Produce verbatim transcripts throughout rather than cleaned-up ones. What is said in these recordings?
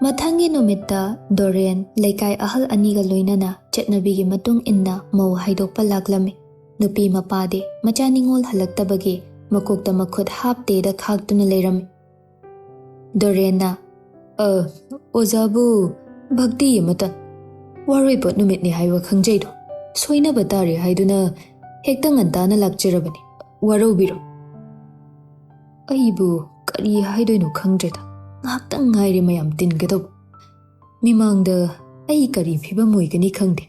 ꯃꯊꯪꯒꯤ ꯅꯨꯃꯤꯠꯇ ꯗꯣꯔꯦꯟ ꯂꯩꯀꯥꯏ ꯑꯍꯜ ꯑꯅꯤꯒ ꯂꯣꯏꯅꯅ ꯆꯠꯅꯕꯤꯒꯤ ꯃꯇꯨꯡ ꯏꯟꯅ ꯃꯧ ꯍꯥꯏꯗꯣꯛꯄ ꯂꯥꯛꯂꯝꯃꯤ꯫ ꯅꯨꯄꯤ ꯃꯄꯥꯗꯤ ꯃꯆꯥ ꯅꯤꯉꯣꯜ ꯍꯜꯂꯛꯇꯕꯒꯤ ꯃꯀꯣꯛꯇ ꯃꯈꯨꯠ ꯍꯥꯞꯇꯦꯗ ꯈꯥꯛꯇꯨꯅ ꯂꯩꯔꯝꯃꯤ꯫ ꯗꯣꯔꯦꯟꯅ, "ꯑ, ꯑꯣꯖꯥꯕꯨ ꯚꯛꯇꯤ ꯑꯃꯇ, ꯋꯥꯔꯣꯏꯄꯣꯠ ꯅꯨꯃꯤꯠꯅꯤ ꯍꯥꯏꯕ ꯈꯪꯖꯩꯗꯣ, ꯁꯣꯏꯅꯕ ꯇꯥꯔꯦ ꯍꯥꯏꯗꯨꯅ ꯍꯦꯛꯇ ꯉꯟꯇꯥꯅ ꯂꯥꯛꯆꯔꯕꯅꯤ꯫ ꯋꯥꯔꯧꯕꯤꯔꯣ꯫" ꯑꯩꯕꯨ ꯀꯔꯤ ꯍꯥꯏꯗꯣꯏꯅꯣ ꯈꯪꯗ꯭ꯔꯦꯗ꯫ ꯉꯥꯏꯍꯥꯛꯇꯪ ꯉꯥꯏꯔꯦ ꯃꯌꯥꯝ ꯇꯤꯟꯒꯗꯧꯕ꯫ ꯃꯤꯃꯥꯡꯗ ꯑꯩ ꯀꯔꯤ ꯐꯤꯕꯝ ꯑꯣꯏꯒꯅꯤ ꯈꯪꯗꯦ꯫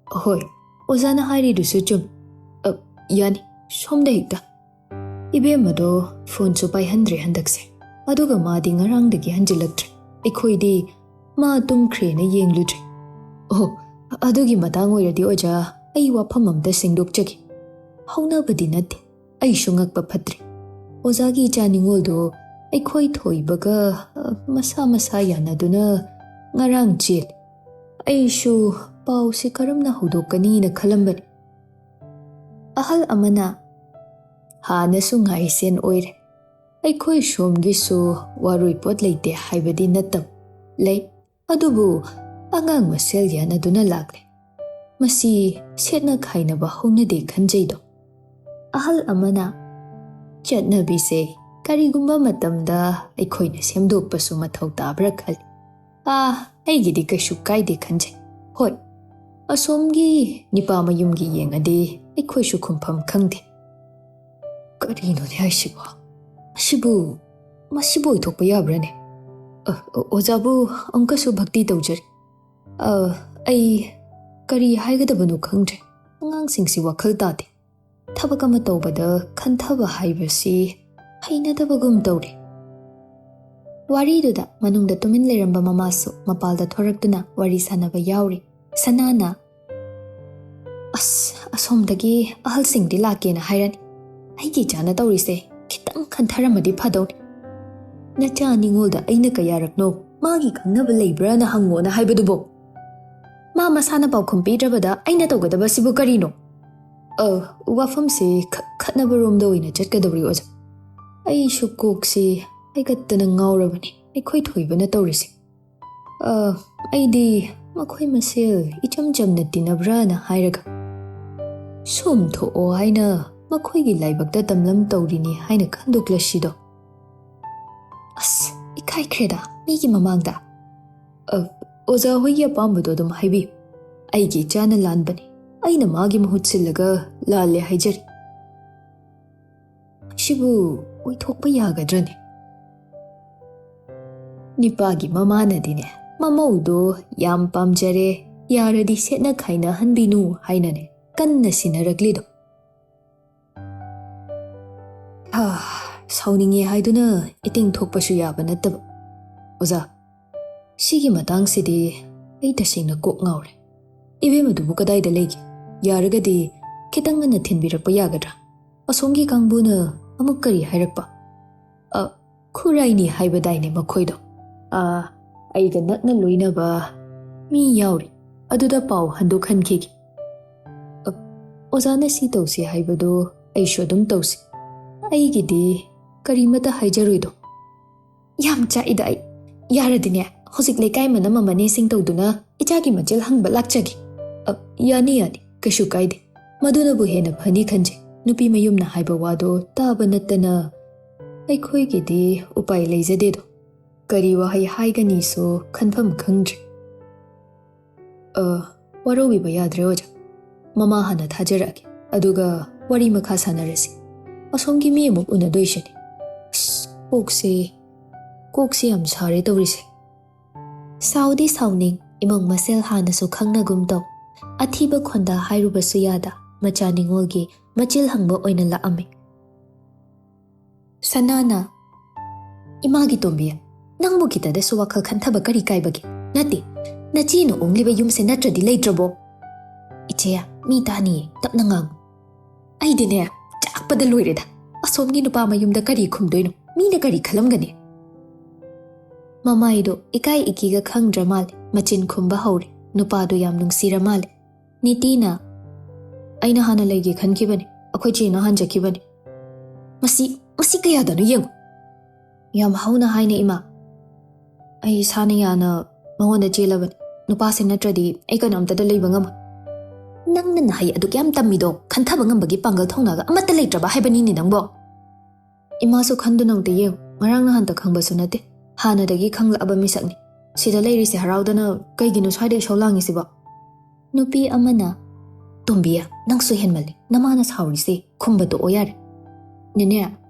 ꯍꯣꯏ, ꯑꯣꯖꯥꯅ ꯍꯥꯏꯔꯤꯗꯨꯁꯨ ꯆꯨꯝ꯫ ꯑ, ꯌꯥꯅꯤ, ꯁꯣꯝꯗ ꯍꯦꯛꯇ꯫ ꯏꯕꯦꯝꯃꯗꯣ ꯐꯣꯟꯁꯨ ꯄꯥꯏꯍꯟꯗ꯭ꯔꯦ ꯍꯟꯗꯛꯁꯦ꯫ ꯑꯗꯨꯒ ꯃꯥꯗꯤ ꯉꯔꯥꯡꯗꯒꯤ ꯍꯟꯖꯤꯜꯂꯛꯇ꯭ꯔꯦ꯫ ꯑꯩꯈꯣꯏꯗꯤ ꯃꯥ ꯇꯨꯝꯈ꯭ꯔꯦꯅ ꯌꯦꯡꯂꯨꯗ꯭ꯔꯦ꯫ ꯑꯣꯍꯣ, ꯑꯗꯨꯒꯤ ꯃꯇꯥꯡ ꯑꯣꯏꯔꯗꯤ ꯑꯣꯖꯥ, ꯑꯩ ꯋꯥꯐꯝ ꯑꯝꯇ ꯁꯦꯡꯗꯣꯛꯆꯒꯦ꯫ ꯍꯧꯅꯕꯗꯤ ꯅꯠꯇꯦ, ꯑꯩꯁꯨ ꯉꯛꯄ ꯐꯠꯇ꯭ꯔꯦ꯫ ꯑꯣꯖꯥꯒꯤ ꯏꯆꯥ ꯅꯤꯉꯣꯜꯗꯣ ꯑꯩꯈꯣꯏ ꯊꯣꯏꯕꯒ, ꯑ, ꯃꯁꯥ ꯃꯁꯥ ꯌꯥꯅꯗꯨꯅ ꯉꯔꯥꯡ ꯆꯦꯜꯂꯦ꯫ ꯑꯩꯁꯨ ꯄꯥꯎꯁꯤ ꯀꯔꯝꯅ ꯍꯧꯗꯣꯛꯀꯅꯤꯅ ꯈꯜꯂꯝꯕꯅꯤ꯫ ꯑꯍꯜ ꯑꯃꯅ, "ꯍꯥꯟꯅꯁꯨ ꯉꯥꯏꯁꯦꯟ ꯑꯣꯏꯔꯦ꯫ ꯑꯩꯈꯣꯏ ꯁꯣꯝꯒꯤꯁꯨ ꯋꯥꯔꯣꯏꯄꯣꯠ ꯂꯩꯇꯦ ꯍꯥꯏꯕꯗꯤ ꯅꯠꯇꯕ, ꯂꯩ꯫ ꯑꯗꯨꯕꯨ ꯑꯉꯥꯡ ꯃꯁꯦꯜ ꯌꯥꯅꯗꯨꯅ ꯂꯥꯛꯂꯦ꯫ ꯃꯁꯤ ꯁꯦꯠꯅ ꯈꯥꯏꯅꯕ ꯍꯧꯅꯗꯦ ꯈꯟꯖꯩꯗꯣ꯫" ꯑꯍꯜ ꯑꯃꯅ, "ꯆꯠꯅꯕꯤꯁꯦ ꯀꯔꯤꯒꯨꯝꯕ ꯃꯇꯝꯗ ꯑꯩꯈꯣꯏꯅ ꯁꯦꯝꯗꯣꯛꯄꯁꯨ ꯃꯊꯧ ꯇꯥꯕ꯭ꯔꯥ ꯈꯜꯂꯤ꯫ ꯑꯥ, ꯑꯩꯒꯤꯗꯤ ꯀꯩꯁꯨ ꯀꯥꯏꯗꯦ ꯈꯟꯖꯩ꯫ ꯍꯣꯏ, ꯑꯁꯣꯝꯒꯤ ꯅꯤꯄꯥ ꯃꯌꯨꯝꯒꯤ ꯌꯦꯡꯉꯗꯤ ꯑꯩꯈꯣꯏꯁꯨ ꯈꯨꯝꯐꯝ ꯈꯪꯗꯦ꯫" ꯀꯔꯤꯅꯣꯅꯦ ꯍꯥꯏꯁꯤꯕꯣ? ꯃꯁꯤꯕꯨ, ꯃꯁꯤꯕꯨ ꯑꯣꯏꯊꯣꯛꯄ ꯌꯥꯕ꯭ꯔꯥꯅꯦ? ꯑ, ꯑꯣ-, ꯑꯣꯖꯥꯕꯨ ꯑꯃꯨꯛꯀꯁꯨ ꯚꯛꯇꯤ ꯇꯧꯖꯔꯤ꯫ ꯑ, ꯑꯩ ꯀꯔꯤ ꯍꯥꯏꯒꯗꯕꯅꯣ ꯈꯪꯗ꯭ꯔꯦ꯫ ꯑꯉꯥꯡꯁꯤꯡꯁꯤ ꯋꯥꯈꯜ ꯇꯥꯗꯦ꯫ ꯊꯕꯛ ꯑꯃ ꯇꯧꯕꯗ ꯈꯟꯊꯕ ꯍꯥꯏꯕꯁꯤ ꯍꯩꯅꯗꯕꯒꯨꯝ ꯇꯧꯔꯦ꯫ ꯋꯥꯔꯤꯗꯨꯗ ꯃꯅꯨꯡꯗ ꯇꯨꯃꯤꯟ ꯂꯩꯔꯝꯕ ꯃꯃꯥꯁꯨ ꯃꯄꯥꯜꯗ ꯊꯣꯔꯛꯇꯨꯅ ꯋꯥꯔꯤ ꯁꯥꯟꯅꯕ ꯌꯥꯎꯔꯤ꯫ ꯁꯅꯥꯅ, "ꯑꯁ, ꯑꯁꯣꯝꯗꯒꯤ ꯑꯍꯜꯁꯤꯡꯗꯤ ꯂꯥꯛꯀꯦꯅ ꯍꯥꯏꯔꯅꯤ꯫ ꯑꯩꯒꯤ ꯏꯆꯥꯅ ꯇꯧꯔꯤꯁꯦ ꯈꯤꯇꯪ ꯈꯟꯊꯔꯝꯃꯗꯤ ꯐꯗꯧꯅꯤ꯫ ꯅꯆꯥ ꯅꯤꯉꯣꯜꯗ ꯑꯩꯅ ꯀꯌꯥꯔꯛꯅꯣ ꯃꯥꯒꯤ ꯈꯪꯅꯕ ꯂꯩꯕ꯭ꯔꯥꯅ ꯍꯪꯉꯣꯅ ꯍꯥꯏꯕꯗꯨꯕꯣ? ꯃꯥ ꯃꯁꯥꯅ ꯄꯥꯎꯈꯨꯝ ꯄꯤꯗ꯭ꯔꯕꯗ ꯑꯩꯅ ꯇꯧꯒꯗꯕꯁꯤꯕꯨ ꯀꯔꯤꯅꯣ?" ꯑ, ꯋꯥꯐꯝꯁꯤ ꯈ-, ꯈꯠꯅꯕꯔꯣꯝꯗ ꯑꯣꯏꯅ ꯆꯠꯀꯗꯧꯔꯤ, ꯑꯣꯖꯥ꯫ ꯑꯩꯁꯨ ꯀꯣꯛꯁꯤ ꯍꯥꯏꯒꯠꯇꯅ ꯉꯥꯎꯔꯕꯅꯤ꯫ ꯑꯩꯈꯣꯏ ꯊꯣꯏꯕꯅ ꯇꯧꯔꯤꯁꯦ꯫ "ꯑ, ꯑꯩꯗꯤ ꯃꯈꯣꯏ ꯃꯁꯦꯜ ꯏꯆꯝ ꯆꯝꯅ ꯇꯤꯟꯅꯕ꯭ꯔꯥꯅ ꯍꯥꯏꯔꯒ, ꯁꯣꯝ ꯊꯣꯛꯑꯣ ꯍꯥꯏꯅ ꯃꯈꯣꯏꯒꯤ ꯂꯥꯏꯕꯛꯇ ꯇꯝꯂꯝ ꯇꯧꯔꯤꯅꯤ ꯍꯥꯏꯅ ꯈꯟꯗꯣꯛꯂꯁꯤꯗꯣ꯫ ꯑꯁ, ꯏꯀꯥꯏꯈ꯭ꯔꯦꯗ ꯃꯤꯒꯤ ꯃꯃꯥꯡꯗ꯫ ꯑ, ꯑꯣꯖꯥ ꯍꯣꯏꯒꯤ ꯑꯄꯥꯝꯕꯗꯣ ꯑꯗꯨꯝ ꯍꯥꯏꯕꯤꯌꯨ꯫ ꯑꯩꯒꯤ ꯏꯆꯥꯅ ꯂꯥꯟꯕꯅꯤ꯫ ꯑꯩꯅ ꯃꯥꯒꯤ ꯃꯍꯨꯠ ꯁꯤꯜꯂꯒ ꯂꯥꯜꯂꯦ ꯍꯥꯏꯖꯔꯤ꯫ ꯁꯤꯕꯨ ꯑꯣꯏꯊꯣꯛꯄ ꯌꯥꯒꯗ꯭ꯔꯅꯦ?" ꯅꯤꯄꯥꯒꯤ ꯃꯃꯥꯅꯗꯤꯅꯦ, ꯃꯃꯧꯗꯣ ꯌꯥꯝ ꯄꯥꯝꯖꯔꯦ, ꯌꯥꯔꯗꯤ ꯁꯦꯠꯅ ꯈꯥꯏꯅꯍꯟꯕꯤꯅꯨ ꯍꯥꯏꯅꯅꯦ ꯀꯟꯅ ꯁꯤꯟꯅꯔꯛꯂꯤꯗꯣ꯫ ꯍꯥ, ꯁꯥꯎꯅꯤꯡꯉꯦ ꯍꯥꯏꯗꯨꯅ ꯏꯇꯤꯡ ꯊꯣꯛꯄꯁꯨ ꯌꯥꯕ ꯅꯠꯇꯕ꯫ ꯑꯣꯖꯥ, ꯁꯤꯒꯤ ꯃꯇꯥꯡꯁꯤꯗꯤ ꯑꯩ ꯇꯁꯦꯡꯅ ꯀꯣꯛ ꯉꯥꯎꯔꯦ꯫ ꯏꯕꯦꯝꯃꯗꯨꯕꯨ ꯀꯗꯥꯏꯗ ꯂꯩꯒꯦ? ꯌꯥꯔꯒꯗꯤ ꯈꯤꯇꯪ ꯉꯟꯅ ꯊꯤꯟꯕꯤꯔꯛꯄ ꯌꯥꯒꯗ꯭ꯔꯥ? ꯑꯁꯣꯝꯒꯤ ꯀꯥꯡꯕꯨꯅ ꯑꯃꯨꯛ ꯀꯔꯤ ꯍꯥꯏꯔꯛꯄ? ꯑ, ꯈꯨꯔꯥꯏꯅꯤ ꯍꯥꯏꯕꯗꯥꯏꯅꯦ ꯃꯈꯣꯏꯗꯣ? ꯑ, ꯑꯩꯒ ꯅꯛꯅ ꯂꯣꯏꯅꯕ ꯃꯤ ꯌꯥꯎꯔꯤ꯫ ꯑꯗꯨꯗ ꯄꯥꯎ ꯍꯟꯗꯣꯛꯍꯟꯈꯤꯒꯦ꯫ ꯑ, ꯑꯣꯖꯥꯅ ꯁꯤ ꯇꯧꯁꯤ ꯍꯥꯏꯕꯗꯣ ꯑꯩꯁꯨ ꯑꯗꯨꯝ ꯇꯧꯁꯤ꯫ ꯑꯩꯒꯤꯗꯤ ꯀꯔꯤꯃꯇ ꯍꯥꯏꯖꯔꯣꯏꯗꯣ꯫ ꯌꯥꯝ ꯆꯥꯛꯏꯗ ꯑꯩ꯫ ꯌꯥꯔꯗꯤꯅꯦ, ꯍꯧꯖꯤꯛ ꯂꯩꯀꯥꯏ ꯃꯅꯝ ꯑꯃꯅꯦꯁꯤꯡ ꯇꯧꯗꯨꯅ ꯏꯆꯥꯒꯤ ꯃꯆꯤꯜ ꯍꯪꯕ ꯂꯥꯛꯆꯒꯦ꯫ ꯑ, ꯌꯥꯅꯤ, ꯌꯥꯅꯤ, ꯀꯩꯁꯨ ꯀꯥꯏꯗꯦ꯫ ꯃꯗꯨꯅꯕꯨ ꯍꯦꯟꯅ ꯐꯅꯤ ꯈꯟꯖꯩ꯫ ꯅꯨꯄꯤ ꯃꯌꯨꯝꯅ ꯍꯥꯏꯕ ꯋꯥꯗꯣ ꯇꯥꯕ ꯅꯠꯇꯅ ꯑꯩꯈꯣꯏꯒꯤꯗꯤ ꯎꯄꯥꯏ ꯂꯩꯖꯗꯦꯗꯣ꯫ ꯀꯔꯤ ꯋꯥꯍꯩ ꯍꯥꯏꯒꯅꯤꯁꯨ ꯈꯟꯐꯝ ꯈꯪꯗ꯭ꯔꯦ꯫ ꯑ, ꯋꯥꯔꯧꯕꯤꯕ ꯌꯥꯗ꯭ꯔꯦ, ꯑꯣꯖꯥ꯫ ꯃꯃꯥ ꯍꯥꯟꯅ ꯊꯥꯖꯔꯛꯑꯒꯦ, ꯑꯗꯨꯒ ꯋꯥꯔꯤ ꯃꯈꯥ ꯁꯥꯟꯅꯔꯁꯤ꯫ ꯑꯁꯣꯝꯒꯤ ꯃꯤ ꯑꯃꯨꯛ ꯎꯅꯗꯣꯏꯁꯤꯅꯤ꯫ ꯑꯁ, ꯀꯣꯛꯁꯦ, ꯀꯣꯛꯁꯦ ꯌꯥꯝ ꯁꯥꯔꯦ ꯇꯧꯔꯤꯁꯦ꯫ ꯁꯥꯎꯗꯤ ꯁꯥꯎꯅꯤꯡ, ꯏꯃꯨꯡ ꯃꯁꯦꯜ ꯍꯥꯟꯅꯁꯨ ꯈꯪꯅꯒꯨꯝ ꯇꯧ꯫ ꯑꯊꯤꯕ ꯈꯣꯟꯗ ꯍꯥꯏꯔꯨꯕꯁꯨ ꯌꯥꯗ, ꯃꯆꯥ ꯅꯤꯉꯣꯜꯒꯤ ꯃꯆꯤꯜ ꯍꯪꯕ ꯑꯣꯏꯅ ꯂꯥꯛꯑꯝꯃꯤ꯫ ꯁꯅꯥꯅ, "ꯏꯃꯥꯒꯤ ꯇꯣꯝꯕꯤ, ꯅꯪꯕꯨ ꯈꯤꯇꯗꯁꯨ ꯋꯥꯈꯜ ꯈꯟꯊꯕ ꯀꯔꯤ ꯀꯥꯏꯕꯒꯦ? ꯅꯠꯇꯦ, ꯅꯆꯦꯅ ꯑꯣꯡꯂꯤꯕ ꯌꯨꯝꯁꯦ ꯅꯠꯇ꯭ꯔꯗꯤ ꯂꯩꯇ꯭ꯔꯕꯣ?" "ꯏꯆꯦ, ꯃꯤ ꯇꯥꯅꯤꯌꯦ, ꯇꯞꯅ ꯉꯥꯡꯉꯨ꯫" ꯑꯩꯗꯤꯅꯦ, ꯆꯥꯛꯄꯗ ꯂꯣꯏꯔꯦꯗ꯫ ꯑꯁꯣꯝꯒꯤ ꯅꯨꯄꯥ ꯃꯌꯨꯝꯗ ꯀꯔꯤ ꯈꯨꯝꯗꯣꯏꯅꯣ? ꯃꯤꯅ ꯀꯔꯤ ꯈꯜꯂꯝꯒꯅꯤ? ꯃꯃꯥꯏꯗꯣ ꯏꯀꯥꯏ ꯏꯀꯤꯒ ꯈꯪꯗ꯭ꯔ ꯃꯥꯜꯂꯦ, ꯃꯆꯤꯟ ꯈꯨꯝꯕ ꯍꯧꯔꯦ꯫ ꯅꯨꯄꯥꯗꯣ ꯌꯥꯝ ꯅꯨꯡꯁꯤꯔ ꯃꯥꯜꯂꯦ꯫ ꯅꯤꯇꯤꯅ, "ꯑꯩꯅ ꯍꯥꯟꯅ ꯂꯩꯒꯦ ꯈꯟꯈꯤꯕꯅꯤ, ꯑꯩꯈꯣꯏ ꯆꯦꯅ ꯍꯟꯖꯈꯤꯕꯅꯤ꯫" "ꯃꯁꯤ, ꯃꯁꯤ ꯀꯌꯥꯗꯅꯣ ꯌꯦꯡꯉꯨ꯫" ꯌꯥꯝ ꯍꯧꯅ ꯍꯥꯏꯅ, "ꯏꯃꯥ, ꯑꯩ ꯏꯁꯥꯅ ꯌꯥꯅ ꯃꯉꯣꯟꯗ ꯆꯦꯜꯂꯕꯅꯤ꯫ ꯅꯨꯄꯥꯁꯦ ꯅꯠꯇ꯭ꯔꯗꯤ ꯑꯩ ꯀꯅꯥꯝꯇꯗ ꯂꯩꯕ ꯉꯝꯃꯣꯏ꯫ ꯅꯪꯅ ꯅꯍꯩ ꯑꯗꯨꯛ ꯌꯥꯝ ꯇꯝꯃꯤꯗꯣ ꯈꯟꯊꯕ ꯉꯝꯕꯒꯤ ꯄꯥꯡꯒꯜ ꯊꯧꯅꯥꯒ ꯑꯃꯠꯇ ꯂꯩꯇ꯭ꯔꯕ ꯍꯥꯏꯕꯅꯤꯅꯦ ꯅꯪꯕꯣ꯫ ꯏꯃꯥꯁꯨ ꯈꯟꯗꯨꯅ ꯑꯝꯇ ꯌꯦꯡꯉꯨ, ꯉꯔꯥꯡ ꯅꯍꯥꯟꯇ ꯈꯪꯕꯁꯨ ꯅꯠꯇꯦ, ꯍꯥꯟꯅꯗꯒꯤ ꯈꯪꯂꯛꯑꯕ ꯃꯤꯁꯛꯅꯤ꯫ ꯁꯤꯗ ꯂꯩꯔꯤꯁꯦ ꯍꯔꯥꯎꯗꯅ ꯀꯩꯒꯤꯅꯣ ꯁ꯭ꯋꯥꯏꯗ ꯏꯁꯧ ꯂꯥꯡꯉꯤꯁꯤꯕꯣ? ꯅꯨꯄꯤ ꯑꯃꯅ, "ꯇꯣꯝꯕꯤ, ꯅꯪꯁꯨ ꯍꯦꯟꯃꯜꯂꯦ, ꯅꯃꯥꯅ ꯁꯥꯎꯔꯤꯁꯦ ꯈꯨꯝꯕ ꯇꯣꯛꯑꯣ ꯌꯥꯔꯦ꯫ ꯅꯦꯅꯦ,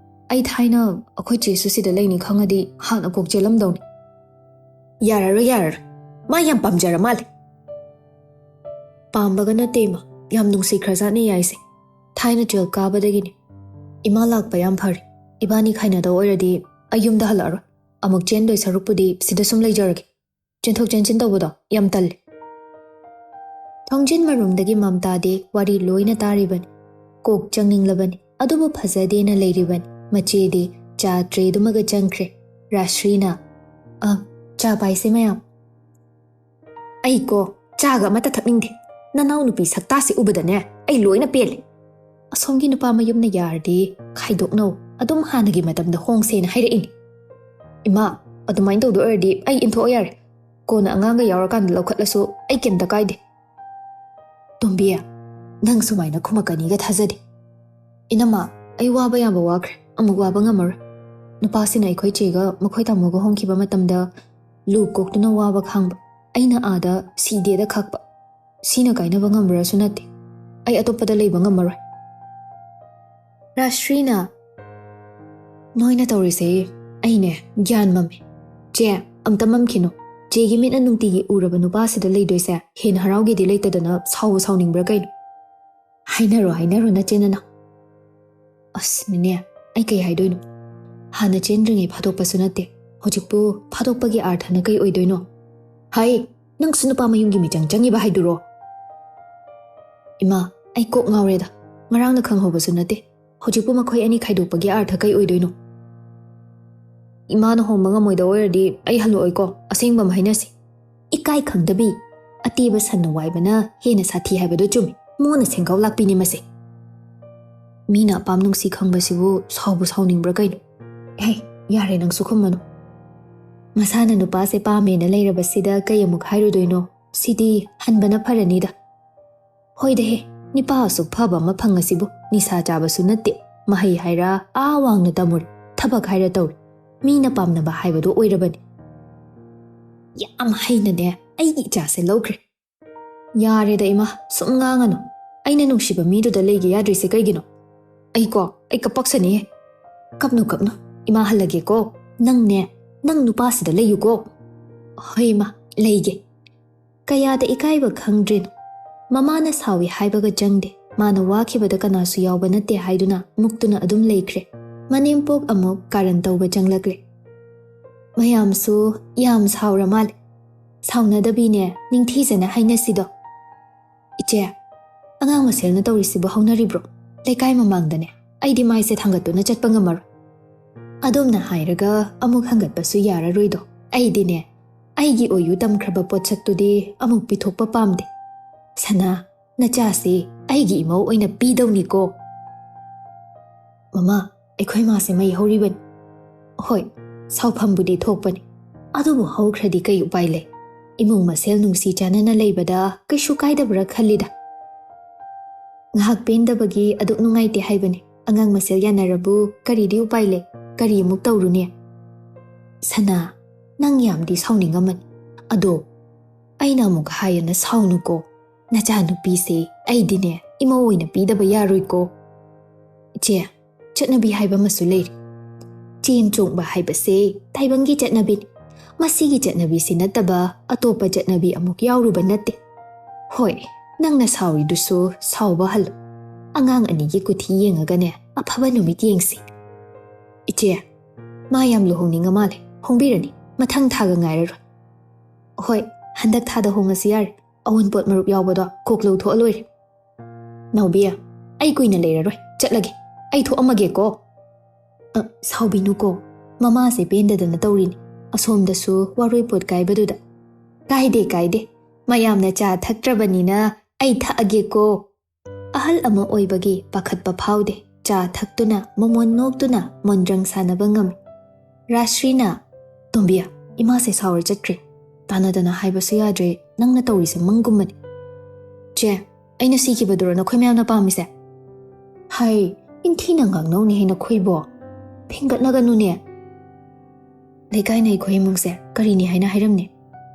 ꯑꯩ ꯊꯥꯏꯅ ꯑꯩꯈꯣꯏ ꯆꯦꯁꯨ ꯁꯤꯗ ꯂꯩꯅꯤ ꯈꯪꯉꯗꯤ ꯍꯥꯟꯅ ꯀꯣꯛ ꯆꯦꯜꯂꯝꯗꯧꯅꯤ꯫" "ꯌꯥꯔꯔꯣꯏ, ꯌꯥꯔꯔꯣꯏ, ꯃꯥ ꯌꯥꯝ ꯄꯥꯝꯖꯔ ꯃꯥꯜꯂꯦ꯫" "ꯄꯥꯝꯕꯒ ꯅꯠꯇꯦ ꯏꯃꯥ, ꯌꯥꯝ ꯅꯨꯡꯁꯤꯈ꯭ꯔꯖꯥꯠꯅꯤ ꯌꯥꯏꯁꯦ꯫ ꯊꯥꯏꯅ ꯖꯦꯜ ꯀꯥꯕꯗꯒꯤꯅꯤ꯫ ꯏꯃꯥ ꯂꯥꯛꯄ ꯌꯥꯝ ꯐꯔꯦ꯫ ꯏꯕꯥꯅꯤ ꯈꯥꯏꯅꯗꯧ ꯑꯣꯏꯔꯗꯤ ꯑꯩ ꯌꯨꯝꯗ ꯍꯜꯂꯛꯑꯔꯣꯏ꯫ ꯑꯃꯨꯛ ꯆꯦꯟꯗꯣꯏ ꯁꯔꯨꯛꯄꯨꯗꯤ ꯁꯤꯗ ꯁꯨꯝ ꯂꯩꯖꯔꯒꯦ꯫ ꯆꯦꯟꯊꯣꯛ ꯆꯦꯟꯁꯤꯟ ꯇꯧꯕꯗꯣ ꯌꯥꯝ ꯇꯜꯂꯦ꯫" ꯊꯣꯡꯖꯤꯟ ꯃꯔꯨꯝꯗꯒꯤ ꯃꯝꯇꯥꯗꯤ ꯋꯥꯔꯤ ꯂꯣꯏꯅ ꯇꯥꯔꯤꯕꯅꯤ꯫ ꯀꯣꯛ ꯆꯪꯅꯤꯡꯂꯕꯅꯤ, ꯑꯗꯨꯕꯨ ꯐꯖꯗꯦꯅ ꯂꯩꯔꯤꯕꯅꯤ꯫ ꯃꯆꯦꯗꯤ ꯆꯥ ꯇ꯭ꯔꯦꯗꯨꯃꯒ ꯆꯪꯈ꯭ꯔꯦ꯫ ꯔꯥꯁ꯭ꯔꯤꯅ, "ꯑ, ꯆꯥ ꯄꯥꯏꯁꯦ ꯃꯌꯥꯝ꯫" "ꯑꯩ ꯀꯣ ꯆꯥꯒ ꯑꯃꯠꯇ ꯊꯛꯅꯤꯡꯗꯦ꯫ ꯅꯅꯥꯎ ꯅꯨꯄꯤ ꯁꯛꯇꯥꯁꯤ ꯎꯕꯗꯅꯦ ꯑꯩ ꯂꯣꯏꯅ ꯄꯦꯜꯂꯦ꯫ ꯑꯁꯣꯝꯒꯤ ꯅꯨꯄꯥ ꯃꯌꯨꯝꯅ ꯌꯥꯔꯗꯤ ꯈꯥꯏꯗꯣꯛꯅꯧ, ꯑꯗꯨꯝ ꯍꯥꯟꯅꯒꯤ ꯃꯇꯝꯗ ꯍꯣꯡꯁꯦꯅ ꯍꯥꯏꯔꯛꯏꯅꯤ꯫" "ꯏꯃꯥ, ꯑꯗꯨꯃꯥꯏꯅ ꯇꯧꯗꯣꯏ ꯑꯣꯏꯔꯗꯤ ꯑꯩ ꯏꯟꯊꯣꯛꯑꯣ ꯌꯥꯔꯦ꯫ ꯀꯣꯟꯅ ꯑꯉꯥꯡꯒ ꯌꯥꯎꯔꯀꯥꯟꯗ ꯂꯧꯈꯠꯂꯁꯨ ꯑꯩ ꯀꯩꯝꯇ ꯀꯥꯏꯗꯦ꯫" "ꯇꯣꯝꯕꯤ, ꯅꯪ ꯁꯨꯃꯥꯏꯅ ꯈꯨꯝꯃꯛꯀꯅꯤꯒ ꯊꯥꯖꯗꯦ꯫" "ꯏꯅꯝꯃ, ꯑꯩ ꯋꯥꯕ ꯌꯥꯕ ꯋꯥꯈ꯭ꯔꯦ, ꯑꯃꯨꯛ ꯋꯥꯕ ꯉꯝꯃꯔꯣꯏ꯫ ꯅꯨꯄꯥꯁꯤꯅ ꯑꯩꯈꯣꯏ ꯆꯦꯒ ꯃꯈꯣꯏ ꯇꯥꯃꯣꯒ ꯍꯣꯡꯈꯤꯕ ꯃꯇꯝꯗ ꯂꯨ ꯀꯣꯛꯇꯨꯅ ꯋꯥꯕ ꯈꯥꯡꯕ, ꯑꯩꯅ ꯑꯥꯗ ꯁꯤꯗꯦꯗ ꯈꯥꯛꯄ꯫ ꯁꯤꯅ ꯀꯥꯏꯅꯕ ꯉꯝꯕ꯭ꯔꯁꯨ ꯅꯠꯇꯦ꯫ ꯑꯩ ꯑꯇꯣꯞꯄꯗ ꯂꯩꯕ ꯉꯝꯃꯔꯣꯏ꯫" ꯔꯥꯁ꯭ꯔꯤꯅ, "ꯅꯣꯏꯅ ꯇꯧꯔꯤꯁꯦ ꯑꯩꯅꯦ ꯒ꯭ꯌꯥꯟ ꯃꯝꯃꯦ꯫ ꯆꯦ, ꯑꯝꯇ ꯃꯝꯈꯤꯅꯨ꯫ ꯆꯦꯒꯤ ꯃꯤꯠꯅ ꯅꯨꯡꯇꯤꯒꯤ ꯎꯔꯕ ꯅꯨꯄꯥꯁꯤꯗ ꯂꯩꯗꯣꯏꯁꯦ ꯍꯦꯟꯅ ꯍꯔꯥꯎꯒꯦꯗꯤ ꯂꯩꯇꯗꯅ ꯁꯥꯎꯕ ꯁꯥꯎꯅꯤꯡꯕ꯭ꯔꯥ ꯀꯩꯅꯣ?" "ꯍꯥꯏꯅꯔꯣ, ꯍꯥꯏꯅꯔꯣ ꯅꯆꯤꯟ ꯅꯅꯥꯎ꯫" "ꯑꯁ ꯅꯦꯅꯦ, ꯑꯩ ꯀꯩ ꯍꯥꯏꯗꯣꯏꯅꯣ? ꯍꯥꯟꯅ ꯆꯦꯟꯗ꯭ꯔꯤꯉꯩ ꯐꯥꯗꯣꯛꯄꯁꯨ ꯅꯠꯇꯦ꯫ ꯍꯧꯖꯤꯛꯄꯨ ꯐꯥꯗꯣꯛꯄꯒꯤ ꯑꯥꯔꯊꯅ ꯀꯩ ꯑꯣꯏꯗꯣꯏꯅꯣ?" "ꯍꯥꯏ, ꯅꯪꯁꯨ ꯅꯨꯄꯥ ꯃꯌꯨꯝꯒꯤ ꯃꯤꯆꯪ ꯆꯪꯉꯤꯕ ꯍꯥꯏꯗꯨꯔꯣ?" "ꯏꯃꯥ, ꯑꯩ ꯀꯣꯛ ꯉꯥꯎꯔꯦꯗ꯫ ꯉꯔꯥꯡꯅ ꯈꯪꯍꯧꯕꯁꯨ ꯅꯠꯇꯦ꯫ ꯍꯧꯖꯤꯛꯄꯨ ꯃꯈꯣꯏ ꯑꯅꯤ ꯈꯥꯏꯗꯣꯛꯄꯒꯤ ꯑꯥꯔꯊ ꯀꯩ ꯑꯣꯏꯗꯣꯏꯅꯣ? ꯏꯃꯥꯅ ꯍꯣꯡꯕ ꯉꯝꯃꯣꯏꯗꯧ ꯑꯣꯏꯔꯗꯤ ꯑꯩ ꯍꯜꯂꯛꯑꯣꯏꯀꯣ, ꯑꯁꯦꯡꯕ ꯑꯃ ꯍꯥꯏꯅꯁꯤ꯫" "ꯏꯀꯥꯏ ꯈꯪꯗꯕꯤ, ꯑꯇꯦꯕ ꯁꯟꯅ ꯋꯥꯏꯕꯅ ꯍꯦꯟꯅ ꯁꯥꯊꯤ ꯍꯥꯏꯕꯗꯨ ꯆꯨꯝꯃꯤ꯫ ꯃꯣꯟꯅ ꯁꯦꯡꯒꯥꯎ ꯂꯥꯛꯄꯤꯅꯤ ꯃꯁꯦ꯫ ꯃꯤꯅ ꯑꯄꯥꯝ ꯅꯨꯡꯁꯤ ꯈꯪꯕꯁꯤꯕꯨ ꯁꯥꯎꯕꯨ ꯁꯥꯎꯅꯤꯡꯕ꯭ꯔꯥ ꯀꯩꯅꯣ? ꯍꯦ, ꯌꯥꯔꯦ, ꯅꯪꯁꯨ ꯈꯨꯝꯃꯅꯨ꯫ ꯃꯁꯥꯅ ꯅꯨꯄꯥꯁꯦ ꯄꯥꯝꯃꯦꯅ ꯂꯩꯔꯕꯁꯤꯗ ꯀꯩ ꯑꯃꯨꯛ ꯍꯥꯏꯔꯨꯗꯣꯏꯅꯣ? ꯁꯤꯗꯤ ꯍꯟꯕꯅ ꯐꯔꯅꯤꯗ꯫ ꯍꯣꯏꯗꯍꯦ, ꯅꯤꯄꯥ ꯑꯁꯨꯛ ꯐꯕ ꯑꯃ ꯐꯪꯉꯁꯤꯕꯨ ꯅꯤꯁꯥ ꯆꯥꯕꯁꯨ ꯅꯠꯇꯦ, ꯃꯍꯩ ꯍꯥꯏꯔ ꯑꯥ ꯋꯥꯡꯅ ꯇꯝꯃꯨꯔꯦ, ꯊꯕꯛ ꯍꯥꯏꯔ ꯇꯧꯔꯦ, ꯃꯤꯅ ꯄꯥꯝꯅꯕ ꯍꯥꯏꯕꯗꯣ ꯑꯣꯏꯔꯕꯅꯤ꯫ ꯌꯥꯝ ꯍꯩꯅꯅꯦ ꯑꯩꯒꯤ ꯏꯆꯥꯁꯦ ꯂꯧꯈ꯭ꯔꯦ꯫ ꯌꯥꯔꯦꯗ ꯏꯃꯥ, ꯁꯨꯝ ꯉꯥꯡꯉꯅꯨ꯫ ꯑꯩꯅ ꯅꯨꯡꯁꯤꯕ ꯃꯤꯗꯨꯗ ꯂꯩꯒꯦ ꯌꯥꯗ꯭ꯔꯤꯁꯦ ꯀꯩꯒꯤꯅꯣ? ꯑꯩꯀꯣ, ꯑꯩ ꯀꯄꯛꯁꯅꯤꯌꯦ꯫ ꯀꯞꯅꯨ ꯀꯞꯅꯨ, ꯏꯃꯥ ꯍꯜꯂꯒꯦꯀꯣ꯫ ꯅꯪꯅꯦ, ꯅꯪ ꯅꯨꯄꯥꯁꯤꯗ ꯂꯩꯌꯨꯀꯣ꯫ ꯍꯣꯏ ꯏꯃꯥ, ꯂꯩꯒꯦ꯫ ꯀꯌꯥꯗ ꯏꯀꯥꯏꯕ ꯈꯪꯗ꯭ꯔꯤꯅꯣ꯫ ꯃꯃꯥꯅ ꯁꯥꯎꯏ ꯍꯥꯏꯕꯒ ꯆꯪꯗꯦ꯫ ꯃꯥꯅ ꯋꯥꯈꯤꯕꯗ ꯀꯅꯥꯁꯨ ꯌꯥꯎꯕ ꯅꯠꯇꯦ ꯍꯥꯏꯗꯨꯅ ꯃꯨꯛꯇꯨꯅ ꯑꯗꯨꯝ ꯂꯩꯈ꯭ꯔꯦ꯫ ꯃꯅꯦꯝꯄꯣꯛ ꯑꯃꯨꯛ ꯀꯥꯔꯟ ꯇꯧꯕ ꯆꯪꯂꯛꯂꯦ꯫ ꯃꯌꯥꯝꯁꯨ ꯌꯥꯝ ꯁꯥꯎꯔ ꯃꯥꯜꯂꯦ꯫ ꯁꯥꯎꯅꯗꯕꯤꯅꯦ, ꯅꯤꯡꯊꯤꯖꯅ ꯍꯥꯏꯅꯁꯤꯗꯣ꯫ ꯏꯆꯦ, ꯑꯉꯥꯡ ꯃꯁꯦꯜꯅ ꯇꯧꯔꯤꯁꯤꯕꯨ ꯍꯧꯅꯔꯤꯕ꯭ꯔꯣ? ꯂꯩꯀꯥꯏ ꯃꯃꯥꯡꯗꯅꯦ, ꯑꯩꯗꯤ ꯃꯥꯏꯁꯦ ꯊꯥꯡꯒꯠꯇꯨꯅ ꯆꯠꯄ ꯉꯝꯃꯔꯣꯏ꯫ ꯑꯗꯣꯝꯅ ꯍꯥꯏꯔꯒ ꯑꯃꯨꯛ ꯍꯪꯒꯠꯄꯁꯨ ꯌꯥꯔꯔꯣꯏꯗꯣ꯫ ꯑꯩꯗꯤꯅꯦ, ꯑꯩꯒꯤ ꯑꯣꯏꯌꯨ ꯇꯝꯈ꯭ꯔꯕ ꯄꯣꯠꯁꯛꯇꯨꯗꯤ ꯑꯃꯨꯛ ꯄꯤꯊꯣꯛꯄ ꯄꯥꯝꯗꯦ꯫ ꯁꯅꯥ, ꯅꯆꯥꯁꯤ ꯑꯩꯒꯤ ꯏꯃꯧ ꯑꯣꯏꯅ ꯄꯤꯗꯧꯅꯤꯀꯣ꯫ ꯃꯃꯥ, ꯑꯩꯈꯣꯏ ꯃꯥꯁꯦ ꯃꯩ ꯍꯧꯔꯤꯕꯅꯤ꯫ ꯍꯣꯏ, ꯁꯥꯎꯐꯝꯕꯨꯗꯤ ꯊꯣꯛꯄꯅꯤ, ꯑꯗꯨꯕꯨ ꯍꯧꯈ꯭ꯔꯗꯤ ꯀꯩ ꯎꯄꯥꯏ ꯂꯩ? ꯏꯃꯨꯡ ꯃꯁꯦꯜ ꯅꯨꯡꯁꯤ ꯆꯥꯟꯅꯅ ꯂꯩꯕꯗ ꯀꯩꯁꯨ ꯀꯥꯏꯗꯕ꯭ꯔꯥ ꯈꯜꯂꯤꯗ꯫ ꯉꯥꯏꯍꯥꯛ ꯄꯦꯟꯗꯕꯒꯤ ꯑꯗꯨꯛ ꯅꯨꯡꯉꯥꯏꯇꯦ ꯍꯥꯏꯕꯅꯤ꯫ ꯑꯉꯥꯡ ꯃꯁꯦꯜ ꯌꯥꯅꯔꯕꯨ ꯀꯔꯤꯗꯤ ꯎꯄꯥꯏ ꯂꯩ? ꯀꯔꯤ ꯑꯃꯨꯛ ꯇꯧꯔꯨꯅꯤ? ꯁꯅꯥ, ꯅꯪ ꯌꯥꯝꯗꯤ ꯁꯥꯎꯅꯤꯡꯉꯝꯃꯅꯤ꯫ ꯑꯗꯣ ꯑꯩꯅ ꯑꯃꯨꯛ ꯍꯥꯏꯌꯦꯅ ꯁꯥꯎꯅꯨꯀꯣ꯫ ꯅꯆꯥꯅꯨꯄꯤꯁꯦ ꯑꯩꯗꯤꯅꯦ ꯏꯃꯧ ꯑꯣꯏꯅ ꯄꯤꯗꯕ ꯌꯥꯔꯣꯏꯀꯣ꯫ ꯏꯆꯦ, ꯆꯠꯅꯕꯤ ꯍꯥꯏꯕ ꯑꯃꯁꯨ ꯂꯩꯔꯤ꯫ ꯆꯦꯟ ꯆꯣꯡꯕ ꯍꯥꯏꯕꯁꯦ ꯇꯥꯏꯕꯪꯒꯤ ꯆꯠꯅꯕꯤꯅꯤ꯫ ꯃꯁꯤꯒꯤ ꯆꯠꯅꯕꯤꯁꯤ ꯅꯠꯇꯕ ꯑꯇꯣꯞꯄ ꯆꯠꯅꯕꯤ ꯑꯃꯨꯛ ꯌꯥꯎꯔꯨꯕ ꯅꯠꯇꯦ꯫ ꯍꯣꯏ, ꯅꯪꯅ ꯁꯥꯎꯔꯤꯗꯨꯁꯨ ꯁꯥꯎꯕ ꯍꯜꯂꯨ꯫ ꯑꯉꯥꯡ ꯑꯅꯤꯒꯤ ꯀꯨꯊꯤ ꯌꯦꯡꯉꯒꯅꯦ ꯑꯐꯕ ꯅꯨꯃꯤꯠ ꯌꯦꯡꯁꯤ꯫ ꯏꯆꯦ, ꯃꯥ ꯌꯥꯝ ꯂꯨꯍꯣꯡꯅꯤꯡꯉ ꯃꯥꯜꯂꯦ꯫ ꯍꯣꯡꯕꯤꯔꯅꯤ, ꯃꯊꯪ ꯊꯥꯒ ꯉꯥꯏꯔꯔꯣꯏ꯫ ꯍꯣꯏ, ꯍꯟꯗꯛ ꯊꯥꯗ ꯍꯣꯡꯉꯁꯤ ꯌꯥꯔꯦ꯫ ꯑꯑꯣꯟꯄꯣꯠ ꯃꯔꯨꯞ ꯌꯥꯎꯕꯗꯣ ꯀꯣꯛ ꯂꯧꯊꯣꯛꯑ ꯂꯣꯏꯔꯦ꯫ ꯅꯥꯎꯕꯤ, ꯑꯩ ꯀꯨꯏꯅ ꯂꯩꯔꯔꯣꯏ, ꯆꯠꯂꯒꯦ꯫ ꯑꯩ ꯊꯣꯛꯑꯝꯃꯒꯦꯀꯣ꯫ ꯑ, ꯁꯥꯎꯕꯤꯅꯨꯀꯣ, ꯃꯃꯥꯁꯦ ꯄꯦꯟꯗꯗꯅ ꯇꯧꯔꯤꯅꯤ꯫ ꯑꯁꯣꯝꯗꯁꯨ ꯋꯥꯔꯣꯏ ꯄꯣꯠ ꯀꯥꯏꯕꯗꯨꯗ꯫ ꯀꯥꯏꯗꯦ, ꯀꯥꯏꯗꯦ, ꯃꯌꯥꯝꯅ ꯆꯥ ꯊꯛꯇ꯭ꯔꯕꯅꯤꯅ ꯑꯩ ꯊꯛꯑꯒꯦꯀꯣ꯫ ꯑꯍꯜ ꯑꯃ ꯑꯣꯏꯕꯒꯤ ꯄꯥꯈꯠꯄ ꯐꯥꯎꯗꯦ꯫ ꯆꯥ ꯊꯛꯇꯨꯅ, ꯃꯃꯣꯟ ꯅꯣꯛꯇꯨꯅ ꯃꯣꯟꯗ꯭ꯔꯪ ꯁꯥꯟꯅꯕ ꯉꯝꯃꯤ꯫ ꯔꯥꯁ꯭ꯔꯤꯅ, "ꯇꯣꯝꯕꯤ, ꯏꯃꯥꯁꯦ ꯁꯥꯎꯔ ꯆꯠꯈ꯭ꯔꯦ꯫ ꯇꯥꯟꯅꯗꯅ ꯍꯥꯏꯕꯁꯨ ꯌꯥꯗ꯭ꯔꯦ, ꯅꯪꯅ ꯇꯧꯔꯤꯁꯦ ꯃꯪꯒꯨꯝꯕꯅꯤ꯫ ꯆꯦ, ꯑꯩꯅ ꯁꯤꯈꯤꯕꯗꯨꯔꯣ ꯅꯈꯣꯏ ꯃꯌꯥꯝꯅ ꯄꯥꯝꯃꯤꯁꯦ? ꯍꯥꯏ, ꯏꯟꯊꯤꯅ ꯉꯥꯡꯅꯧꯅꯦꯍꯦ ꯅꯈꯣꯏꯕꯣ꯫ ꯐꯤꯡꯒꯠꯅꯒꯅꯨꯅꯦ꯫ ꯂꯩꯀꯥꯏꯅ ꯑꯩꯈꯣꯏ ꯏꯃꯨꯡꯁꯦ ꯀꯔꯤꯅꯤ ꯍꯥꯏꯅ ꯍꯥꯏꯔꯝꯅꯤ?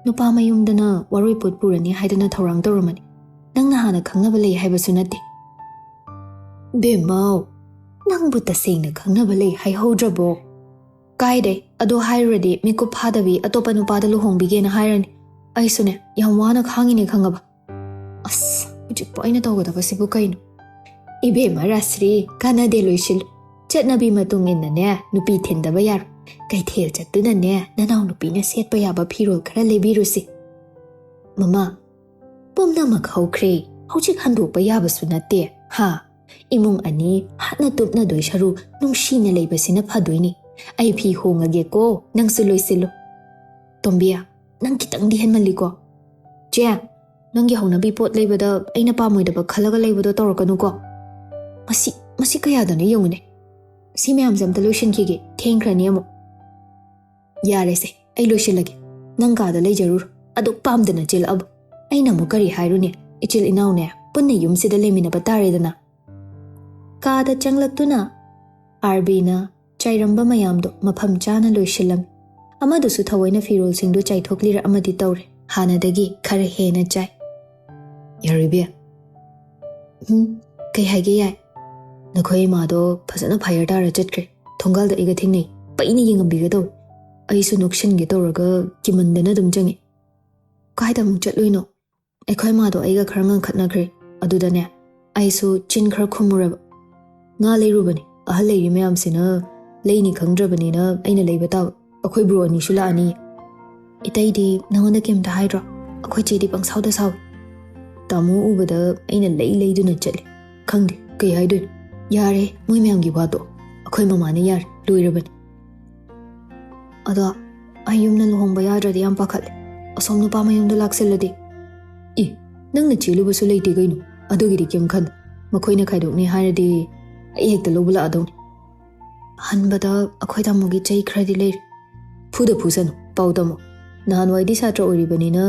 ꯅꯨꯄꯥ ꯃꯌꯨꯝꯗꯅ ꯋꯥꯔꯣꯏ ꯄꯣꯠ ꯄꯨꯔꯅꯤ ꯍꯥꯏꯗꯅ ꯊꯧꯔꯥꯡ ꯇꯧꯔꯝꯃꯅꯤ꯫ ꯅꯪꯅ ꯍꯥꯟꯅ ꯈꯪꯅꯕ ꯂꯩ ꯍꯥꯏꯕꯁꯨ ꯅꯠꯇꯦ꯫ ꯕꯦꯝꯃꯧ, ꯅꯪꯕꯨ ꯇꯁꯦꯡꯅ ꯈꯪꯅꯕ ꯂꯩ ꯍꯥꯏꯍꯧꯗ꯭ꯔꯕꯣ? ꯀꯥꯏꯗꯩ, ꯑꯗꯣ ꯍꯥꯏꯔꯨꯔꯗꯤ ꯃꯤꯀꯨꯞ ꯐꯥꯗꯕꯤ ꯑꯇꯣꯞꯄ ꯅꯨꯄꯥꯗ ꯂꯨꯍꯣꯡꯕꯤꯒꯦꯅ ꯍꯥꯏꯔꯅꯤ꯫ ꯑꯩꯁꯨꯅꯦ, ꯌꯥꯝ ꯋꯥꯅ ꯈꯥꯡꯉꯤꯅꯦ ꯈꯪꯉꯕ? ꯑꯁ, ꯍꯧꯖꯤꯛꯄꯨ ꯑꯩꯅ ꯇꯧꯒꯗꯕꯁꯤꯕꯨ ꯀꯩꯅꯣ? ꯏꯕꯦꯝꯃ ꯔꯥꯁ꯭ꯔꯤ, ꯀꯥꯟꯅꯗꯦ, ꯂꯣꯏꯁꯤꯜꯂꯨ꯫ ꯆꯠꯅꯕꯤ ꯃꯇꯨꯡ ꯏꯟꯅꯅꯦ, ꯅꯨꯄꯤ ꯊꯤꯟꯗꯕ ꯌꯥꯔꯣꯏ꯫ ꯀꯩꯊꯦꯜ ꯆꯠꯇꯨꯅꯅꯦ, ꯅꯅꯥꯎ ꯅꯨꯄꯤꯅ ꯁꯦꯠꯄ ꯌꯥꯕ ꯐꯤꯔꯣꯜ ꯈꯔ ꯂꯩꯕꯤꯔꯨꯁꯤ꯫ ꯃꯃꯥ, ꯄꯨꯝꯅꯃꯛ ꯍꯧꯈ꯭ꯔꯦ꯫ ꯍꯧꯖꯤꯛ ꯍꯟꯗꯣꯛꯄ ꯌꯥꯕꯁꯨ ꯅꯠꯇꯦ, ꯍꯥ? ꯏꯃꯨꯡ ꯑꯅꯤ ꯍꯥꯠꯅ ꯇꯨꯞꯅꯗꯣꯏ ꯁꯔꯨ ꯅꯨꯡꯁꯤꯅ ꯂꯩꯕꯁꯤꯅ ꯐꯗꯣꯏꯅꯤ꯫ ꯑꯩ ꯐꯤ ꯍꯣꯡꯉꯒꯦꯀꯣ, ꯅꯪꯁꯨ ꯂꯣꯏꯁꯤꯜꯂꯨ꯫ ꯇꯣꯝꯕꯤ, ꯅꯪ ꯈꯤꯇꯪꯗꯤ ꯍꯦꯟꯃꯜꯂꯤꯀꯣ꯫ ꯆꯦ, ꯅꯪꯒꯤ ꯍꯧꯅꯕꯤ ꯄꯣꯠ ꯂꯩꯕꯗ ꯑꯩꯅ ꯄꯥꯝꯃꯣꯏꯗꯕ ꯈꯜꯂꯒ ꯂꯩꯕꯗꯣ ꯇꯧꯔꯛꯀꯅꯨꯀꯣ꯫ ꯃꯁꯤ, ꯃꯁꯤ ꯀꯌꯥꯗꯅꯣ ꯌꯦꯡꯉꯨꯅꯦ꯫ ꯁꯤ ꯃꯌꯥꯝꯁꯦ ꯑꯝꯇ ꯂꯣꯏꯁꯤꯟꯈꯤꯒꯦ, ꯊꯦꯡꯈ꯭ꯔꯅꯤ ꯑꯃꯨꯛ꯫ ꯌꯥꯔꯦꯁꯦ, ꯑꯩ ꯂꯣꯏꯁꯤꯜꯂꯒꯦ꯫ ꯅꯪ ꯀꯥꯗ ꯂꯩꯖꯔꯨꯔꯣ, ꯑꯗꯨꯛ ꯄꯥꯝꯗꯅ ꯆꯦꯜꯂꯛꯑꯕ꯫ ꯑꯩꯅ ꯑꯃꯨꯛ ꯀꯔꯤ ꯍꯥꯏꯔꯨꯅꯤ? ꯏꯆꯤꯜ ꯏꯅꯥꯎꯅꯦ, ꯄꯨꯟꯅ ꯌꯨꯝꯁꯤꯗ ꯂꯩꯃꯤꯟꯅꯕ ꯇꯥꯔꯦꯗꯅ꯫ ꯀꯥꯗ ꯆꯪꯂꯛꯇꯨꯅ ꯑꯥꯔꯕꯤꯅ ꯆꯥꯏꯔꯝꯕ ꯃꯌꯥꯝꯗꯣ ꯃꯐꯝ ꯆꯥꯅ ꯂꯣꯏꯁꯤꯜꯂꯝꯃꯤ꯫ ꯑꯃꯗꯨꯁꯨ ꯊꯑꯣꯏꯅ ꯐꯤꯔꯣꯜꯁꯤꯡꯗꯨ ꯆꯥꯏꯊꯣꯛꯂꯤꯔ ꯑꯃꯗꯤ ꯇꯧꯔꯦ, ꯍꯥꯟꯅꯗꯒꯤ ꯈꯔ ꯍꯦꯟꯅ ꯆꯥꯏ꯫ ꯌꯥꯔꯤꯕꯤ? ꯎꯝ, ꯀꯩ ꯍꯥꯏꯒꯦ ꯌꯥꯏ? ꯅꯈꯣꯏ ꯏꯃꯥꯗꯣ ꯐꯖꯅ ꯐꯥꯏꯌꯔ ꯇꯥꯔ ꯆꯠꯈ꯭ꯔꯦ꯫ ꯊꯣꯡꯒꯥꯜꯗ ꯑꯩꯒ ꯊꯦꯡꯅꯩ꯫ ꯄꯩꯅ ꯌꯦꯡꯉꯝꯕꯤꯒꯦ ꯇꯧꯏ꯫ ꯑꯩꯁꯨ ꯅꯣꯛꯁꯤꯟꯒꯦ ꯇꯧꯔꯒ ꯀꯤꯃꯟꯗꯅ ꯑꯗꯨꯝ ꯆꯪꯉꯤ꯫ ꯀꯥꯏꯗ ꯑꯃꯨꯛ ꯆꯠꯂꯨꯏꯅꯣ? ꯑꯩꯈꯣꯏ ꯃꯥꯗꯣ ꯑꯩꯒ ꯈꯔ ꯉꯥꯡꯈꯠꯅꯈ꯭ꯔꯦ꯫ ꯑꯗꯨꯗꯅꯦ, ꯑꯩꯁꯨ ꯆꯤꯟ ꯈꯔ ꯈꯨꯝꯃꯨꯔꯕ꯫ ꯉꯥ ꯂꯩꯔꯨꯕꯅꯤ꯫ ꯑꯍꯜ ꯂꯩꯔꯤ ꯃꯌꯥꯝꯁꯤꯅ ꯂꯩꯅꯤ ꯈꯪꯗ꯭ꯔꯕꯅꯤꯅ ꯑꯩꯅ ꯂꯩꯕ ꯇꯥꯕ꯫ ꯑꯩꯈꯣꯏ ꯕ꯭ꯔꯣ ꯑꯅꯤꯁꯨ ꯂꯥꯛꯑꯅꯤ꯫ ꯏꯇꯩꯗꯤ ꯅꯉꯣꯟꯗ ꯀꯩꯝꯇ ꯍꯥꯏꯗ꯭ꯔꯣ? ꯑꯩꯈꯣꯏ ꯆꯦꯗꯤ ꯄꯪꯁꯥꯎꯗ ꯁꯥꯎꯏ꯫ ꯇꯥꯃꯣ ꯎꯕꯗ ꯑꯩꯅ ꯂꯩ ꯂꯩꯗꯨꯅ ꯆꯠꯂꯦ꯫ ꯈꯪꯗꯦ ꯀꯩ ꯍꯥꯏꯗꯣꯏꯅꯣ꯫ ꯌꯥꯔꯦ, ꯃꯣꯏ ꯃꯌꯥꯝꯒꯤ ꯋꯥꯗꯣ꯫ ꯑꯩꯈꯣꯏ ꯃꯃꯥꯅ ꯌꯥꯔꯦ, ꯂꯣꯏꯔꯕꯅꯤ꯫ ꯑꯗꯣ ꯑꯩ ꯌꯨꯝꯗ ꯂꯨꯍꯣꯡꯕ ꯌꯥꯗ꯭ꯔꯗꯤ ꯌꯥꯝ ꯄꯥꯈꯠꯂꯦ꯫ ꯑꯁꯣꯝ ꯅꯨꯄꯥ ꯃꯌꯨꯝꯗ ꯂꯥꯛꯁꯤꯜꯂꯗꯤ? ꯑꯦ, ꯅꯪꯅ ꯆꯦꯜꯂꯨꯕꯁꯨ ꯂꯩꯇꯦ ꯀꯩꯅꯣ꯫ ꯑꯗꯨꯒꯤꯗꯤ ꯀꯩꯝ ꯈꯟ꯫ ꯃꯈꯣꯏꯅ ꯈꯥꯏꯗꯣꯛꯅꯤ ꯍꯥꯏꯔꯗꯤ ꯑꯩ ꯍꯦꯛꯇ ꯂꯧꯕ ꯂꯥꯛꯑꯗꯧꯅꯤ꯫ ꯍꯟꯕꯗ ꯑꯩꯈꯣꯏ ꯇꯥꯃꯣꯒꯤ ꯆꯩ ꯈꯔꯗꯤ ꯂꯩꯔꯤ꯫ ꯐꯨꯗ ꯐꯨꯁꯅꯨ, ꯄꯥꯎ ꯇꯝꯃꯣ꯫ ꯅꯍꯥꯟꯋꯥꯏꯗꯤ ꯁꯥꯇ꯭ꯔ ꯑꯣꯏꯔꯤꯕꯅꯤꯅ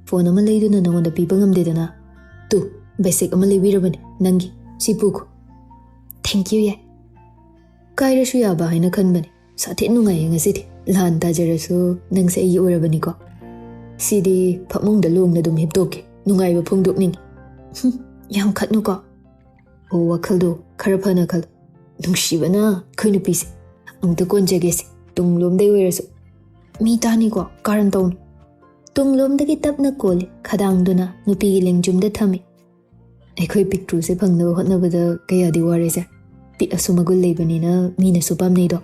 ꯐꯣꯟ ꯑꯃ ꯂꯩꯗꯨꯅ ꯅꯉꯣꯟꯗ ꯄꯤꯕ ꯉꯝꯗꯦꯗꯅ꯫ ꯇꯨ, ꯕꯦꯁꯤꯛ ꯑꯃ ꯂꯩꯕꯤꯔꯕꯅꯤ ꯅꯪꯒꯤ꯫ ꯁꯤ ꯄꯨꯈꯣ꯫ Thank you ꯌꯥꯏ꯫ ꯀꯥꯏꯔꯁꯨ ꯌꯥꯕ ꯍꯥꯏꯅ ꯈꯟꯕꯅꯤ꯫ ꯁꯥꯊꯤꯅ ꯅꯨꯡꯉꯥꯏꯌꯦ ꯉꯁꯤꯗꯤ꯫ ꯂꯥꯟ ꯇꯥꯖꯔꯁꯨ ꯅꯪꯁꯦ ꯑꯩꯒꯤ ꯑꯣꯏꯔꯕꯅꯤꯀꯣ꯫ ꯁꯤꯗꯤ ꯐꯃꯨꯡꯗ ꯂꯣꯡꯅ ꯑꯗꯨꯝ ꯍꯤꯞꯇꯣꯛꯀꯦ꯫ ꯅꯨꯡꯉꯥꯏꯕ ꯐꯣꯡꯗꯣꯛꯅꯤꯡꯉꯤ꯫ ꯍꯨꯝ, ꯌꯥꯝ ꯈꯠꯅꯨꯀꯣ꯫ ꯑꯣ, ꯋꯥꯈꯜꯗꯣ ꯈꯔ ꯐꯅ ꯈꯜꯂꯨ꯫ ꯅꯨꯡꯁꯤꯕꯅ ꯑꯩꯈꯣꯏ ꯅꯨꯄꯤꯁꯦ꯫ ꯑꯃꯨꯛꯇ ꯀꯣꯟꯖꯒꯦꯁꯦ꯫ ꯇꯨꯡꯂꯣꯝꯗꯩ ꯑꯣꯏꯔꯁꯨ꯫ ꯃꯤ ꯇꯥꯅꯤꯀꯣ, ꯀꯥꯔꯟ ꯇꯧꯅꯨ꯫ ꯇꯨꯡꯂꯣꯝꯗꯒꯤ ꯇꯞꯅ ꯀꯣꯜꯂꯤ꯫ ꯈꯗꯥꯡꯗꯨꯅ ꯅꯨꯄꯤꯒꯤ ꯂꯦꯡꯖꯨꯝꯗ ꯊꯝꯃꯤ꯫ ꯑꯩꯈꯣꯏ ꯄꯤꯛꯇ꯭ꯔꯨꯁꯦ ꯐꯪꯅꯕ ꯍꯣꯠꯅꯕꯗ ꯀꯌꯥꯗꯤ ꯋꯥꯔꯦꯁꯦ꯫ ꯄꯤꯛꯑꯁꯨ ꯃꯒꯨꯟ ꯂꯩꯕꯅꯤꯅ ꯃꯤꯅꯁꯨ ꯄꯥꯝꯅꯩꯗꯣ꯫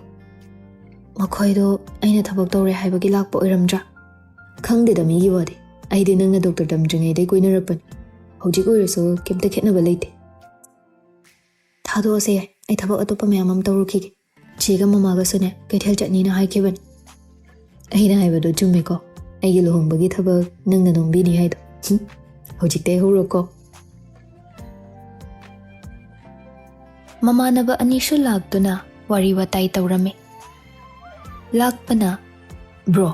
ꯃꯈꯣꯏꯗꯣ ꯑꯩꯅ ꯊꯕꯛ ꯇꯧꯔꯦ ꯍꯥꯏꯕꯒꯤ ꯂꯥꯛꯄ ꯑꯣꯏꯔꯝꯗ꯭ꯔꯥ? ꯈꯪꯗꯦꯗ ꯃꯤꯒꯤ ꯋꯥꯗꯤ꯫ ꯑꯩꯗꯤ ꯅꯪꯅ ꯗꯣꯛꯇꯔ ꯇꯝꯗ꯭ꯔꯤꯉꯩꯗꯩ ꯀꯣꯏꯅꯔꯛꯄꯅꯤ꯫ ꯍꯧꯖꯤꯛ ꯑꯣꯏꯔꯁꯨ ꯀꯩꯝꯇ ꯈꯦꯠꯅꯕ ꯂꯩꯇꯦ꯫ ꯊꯥꯗꯣꯛꯑꯁꯦ ꯌꯥꯏ, ꯑꯩ ꯊꯕꯛ ꯑꯇꯣꯞꯄ ꯃꯌꯥꯝ ꯑꯃ ꯇꯧꯔꯨꯈꯤꯒꯦ꯫ ꯆꯦꯒ ꯃꯃꯥꯒꯁꯨꯅꯦ ꯀꯩꯊꯦꯜ ꯆꯠꯅꯤꯅ ꯍꯥꯏꯈꯤꯕꯅꯤ꯫ ꯑꯩꯅ ꯍꯥꯏꯕꯗꯣ ꯆꯨꯝꯃꯦꯀꯣ? ꯑꯩꯒꯤ ꯂꯨꯍꯣꯡꯕꯒꯤ ꯊꯕꯛ ꯅꯪꯅ ꯅꯣꯝꯕꯤꯅꯤ ꯍꯥꯏꯗꯣ꯫ ꯍꯨꯝ, ꯍꯧꯖꯤꯛꯇꯩ ꯍꯧꯔꯣꯀꯣ꯫ ꯃꯃꯥꯟꯅꯕ ꯑꯅꯤꯁꯨ ꯂꯥꯛꯇꯨꯅ ꯋꯥꯔꯤ ꯋꯥꯇꯥꯏ ꯇꯧꯔꯝꯃꯤ꯫ ꯂꯥꯛꯄꯅ, "ꯕ꯭ꯔꯣ,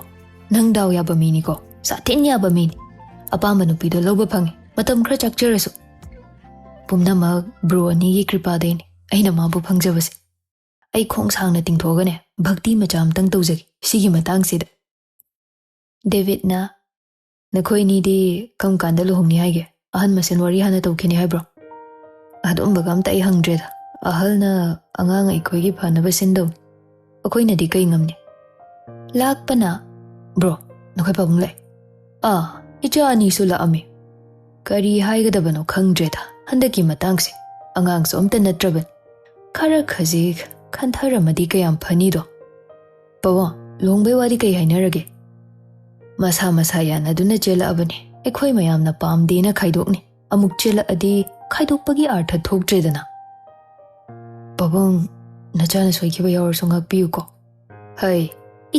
ꯅꯪ ꯗꯥꯎ ꯌꯥꯕ ꯃꯤꯅꯤꯀꯣ, ꯁꯥꯊꯤꯟ ꯌꯥꯕ ꯃꯤꯅꯤ꯫ ꯑꯄꯥꯝꯕ ꯅꯨꯄꯤꯗꯣ ꯂꯧꯕ ꯐꯪꯉꯦ, ꯃꯇꯝ ꯈꯔ ꯆꯥꯛꯆꯔꯁꯨ꯫ ꯄꯨꯝꯅꯃꯛ ꯕ꯭ꯔꯣ ꯑꯅꯤꯒꯤ ꯀ꯭ꯔꯤꯄꯥꯗꯩꯅꯤ ꯑꯩꯅ ꯃꯥꯕꯨ ꯐꯪꯖꯕꯁꯦ꯫ ꯑꯩ ꯈꯣꯡ ꯁꯥꯡꯅ ꯇꯤꯡꯊꯣꯛꯑꯒꯅꯦ, ꯚꯛꯇꯤ ꯃꯆꯥ ꯑꯝꯇꯪ ꯇꯧꯖꯒꯦ ꯁꯤꯒꯤ ꯃꯇꯥꯡꯁꯤꯗ꯫" ꯗꯦꯕꯤꯠꯅ, "ꯅꯈꯣꯏ ꯑꯅꯤꯗꯤ ꯀꯔꯝ ꯀꯥꯟꯗ ꯂꯨꯍꯣꯡꯅꯤ ꯍꯥꯏꯒꯦ? ꯑꯍꯟ ꯃꯁꯦꯟ ꯋꯥꯔꯤ ꯍꯥꯟꯅ ꯇꯧꯈꯤꯅꯤ ꯍꯥꯏꯕ꯭ꯔꯣ?" "ꯑꯗꯨꯝꯕꯒ ꯑꯝꯇ ꯑꯩ ꯍꯪꯗ꯭ꯔꯦꯗ꯫ ꯑꯍꯜꯅ ꯑꯉꯥꯡ ꯑꯩꯈꯣꯏꯒꯤ ꯐꯅꯕ ꯁꯤꯟꯗꯧꯅꯤ꯫ ꯑꯩꯈꯣꯏꯅꯗꯤ ꯀꯩ ꯉꯝꯅꯤ?" ꯂꯥꯛꯄꯅ, "ꯕ꯭ꯔꯣ, ꯅꯈꯣꯏ ꯄꯥꯕꯨꯡ ꯂꯥꯛꯑꯦ꯫ ꯑꯥ, ꯏꯆꯥ ꯑꯅꯤꯁꯨ ꯂꯥꯛꯑꯝꯃꯤ꯫ ꯀꯔꯤ ꯍꯥꯏꯒꯗꯕꯅꯣ ꯈꯪꯗ꯭ꯔꯦꯗ ꯍꯟꯗꯛꯀꯤ ꯃꯇꯥꯡꯁꯦ꯫ ꯑꯉꯥꯡꯁꯨ ꯑꯝꯇ ꯅꯠꯇ꯭ꯔꯕꯅꯤ꯫ ꯈꯔ ꯈꯖꯤꯛ ꯈꯟꯊꯔꯝꯃꯗꯤ ꯀꯌꯥꯝ ꯐꯅꯤꯗꯣ꯫ ꯄꯥꯕꯨꯡ, ꯂꯨꯍꯣꯡꯕꯩ ꯋꯥꯗꯤ ꯀꯩ ꯍꯥꯏꯅꯔꯒꯦ? ꯃꯁꯥ ꯃꯁꯥ ꯌꯥꯅꯗꯨꯅ ꯆꯦꯜꯂꯛꯑꯕꯅꯤ꯫ ꯑꯩꯈꯣꯏ ꯃꯌꯥꯝꯅ ꯄꯥꯝꯗꯦꯅ ꯈꯥꯏꯗꯣꯛꯅꯤ꯫ ꯑꯃꯨꯛ ꯆꯦꯜꯂꯛꯑꯗꯤ ꯈꯥꯏꯗꯣꯛꯄꯒꯤ ꯑꯥꯔꯊ ꯊꯣꯛꯇ꯭ꯔꯦꯗꯅ꯫" "ꯄꯥꯕꯨꯡ, ꯅꯆꯥꯅ ꯁꯣꯏꯈꯤꯕ ꯌꯥꯎꯔꯁꯨ ꯉꯥꯛꯄꯤꯌꯨꯀꯣ꯫" "ꯍꯩ,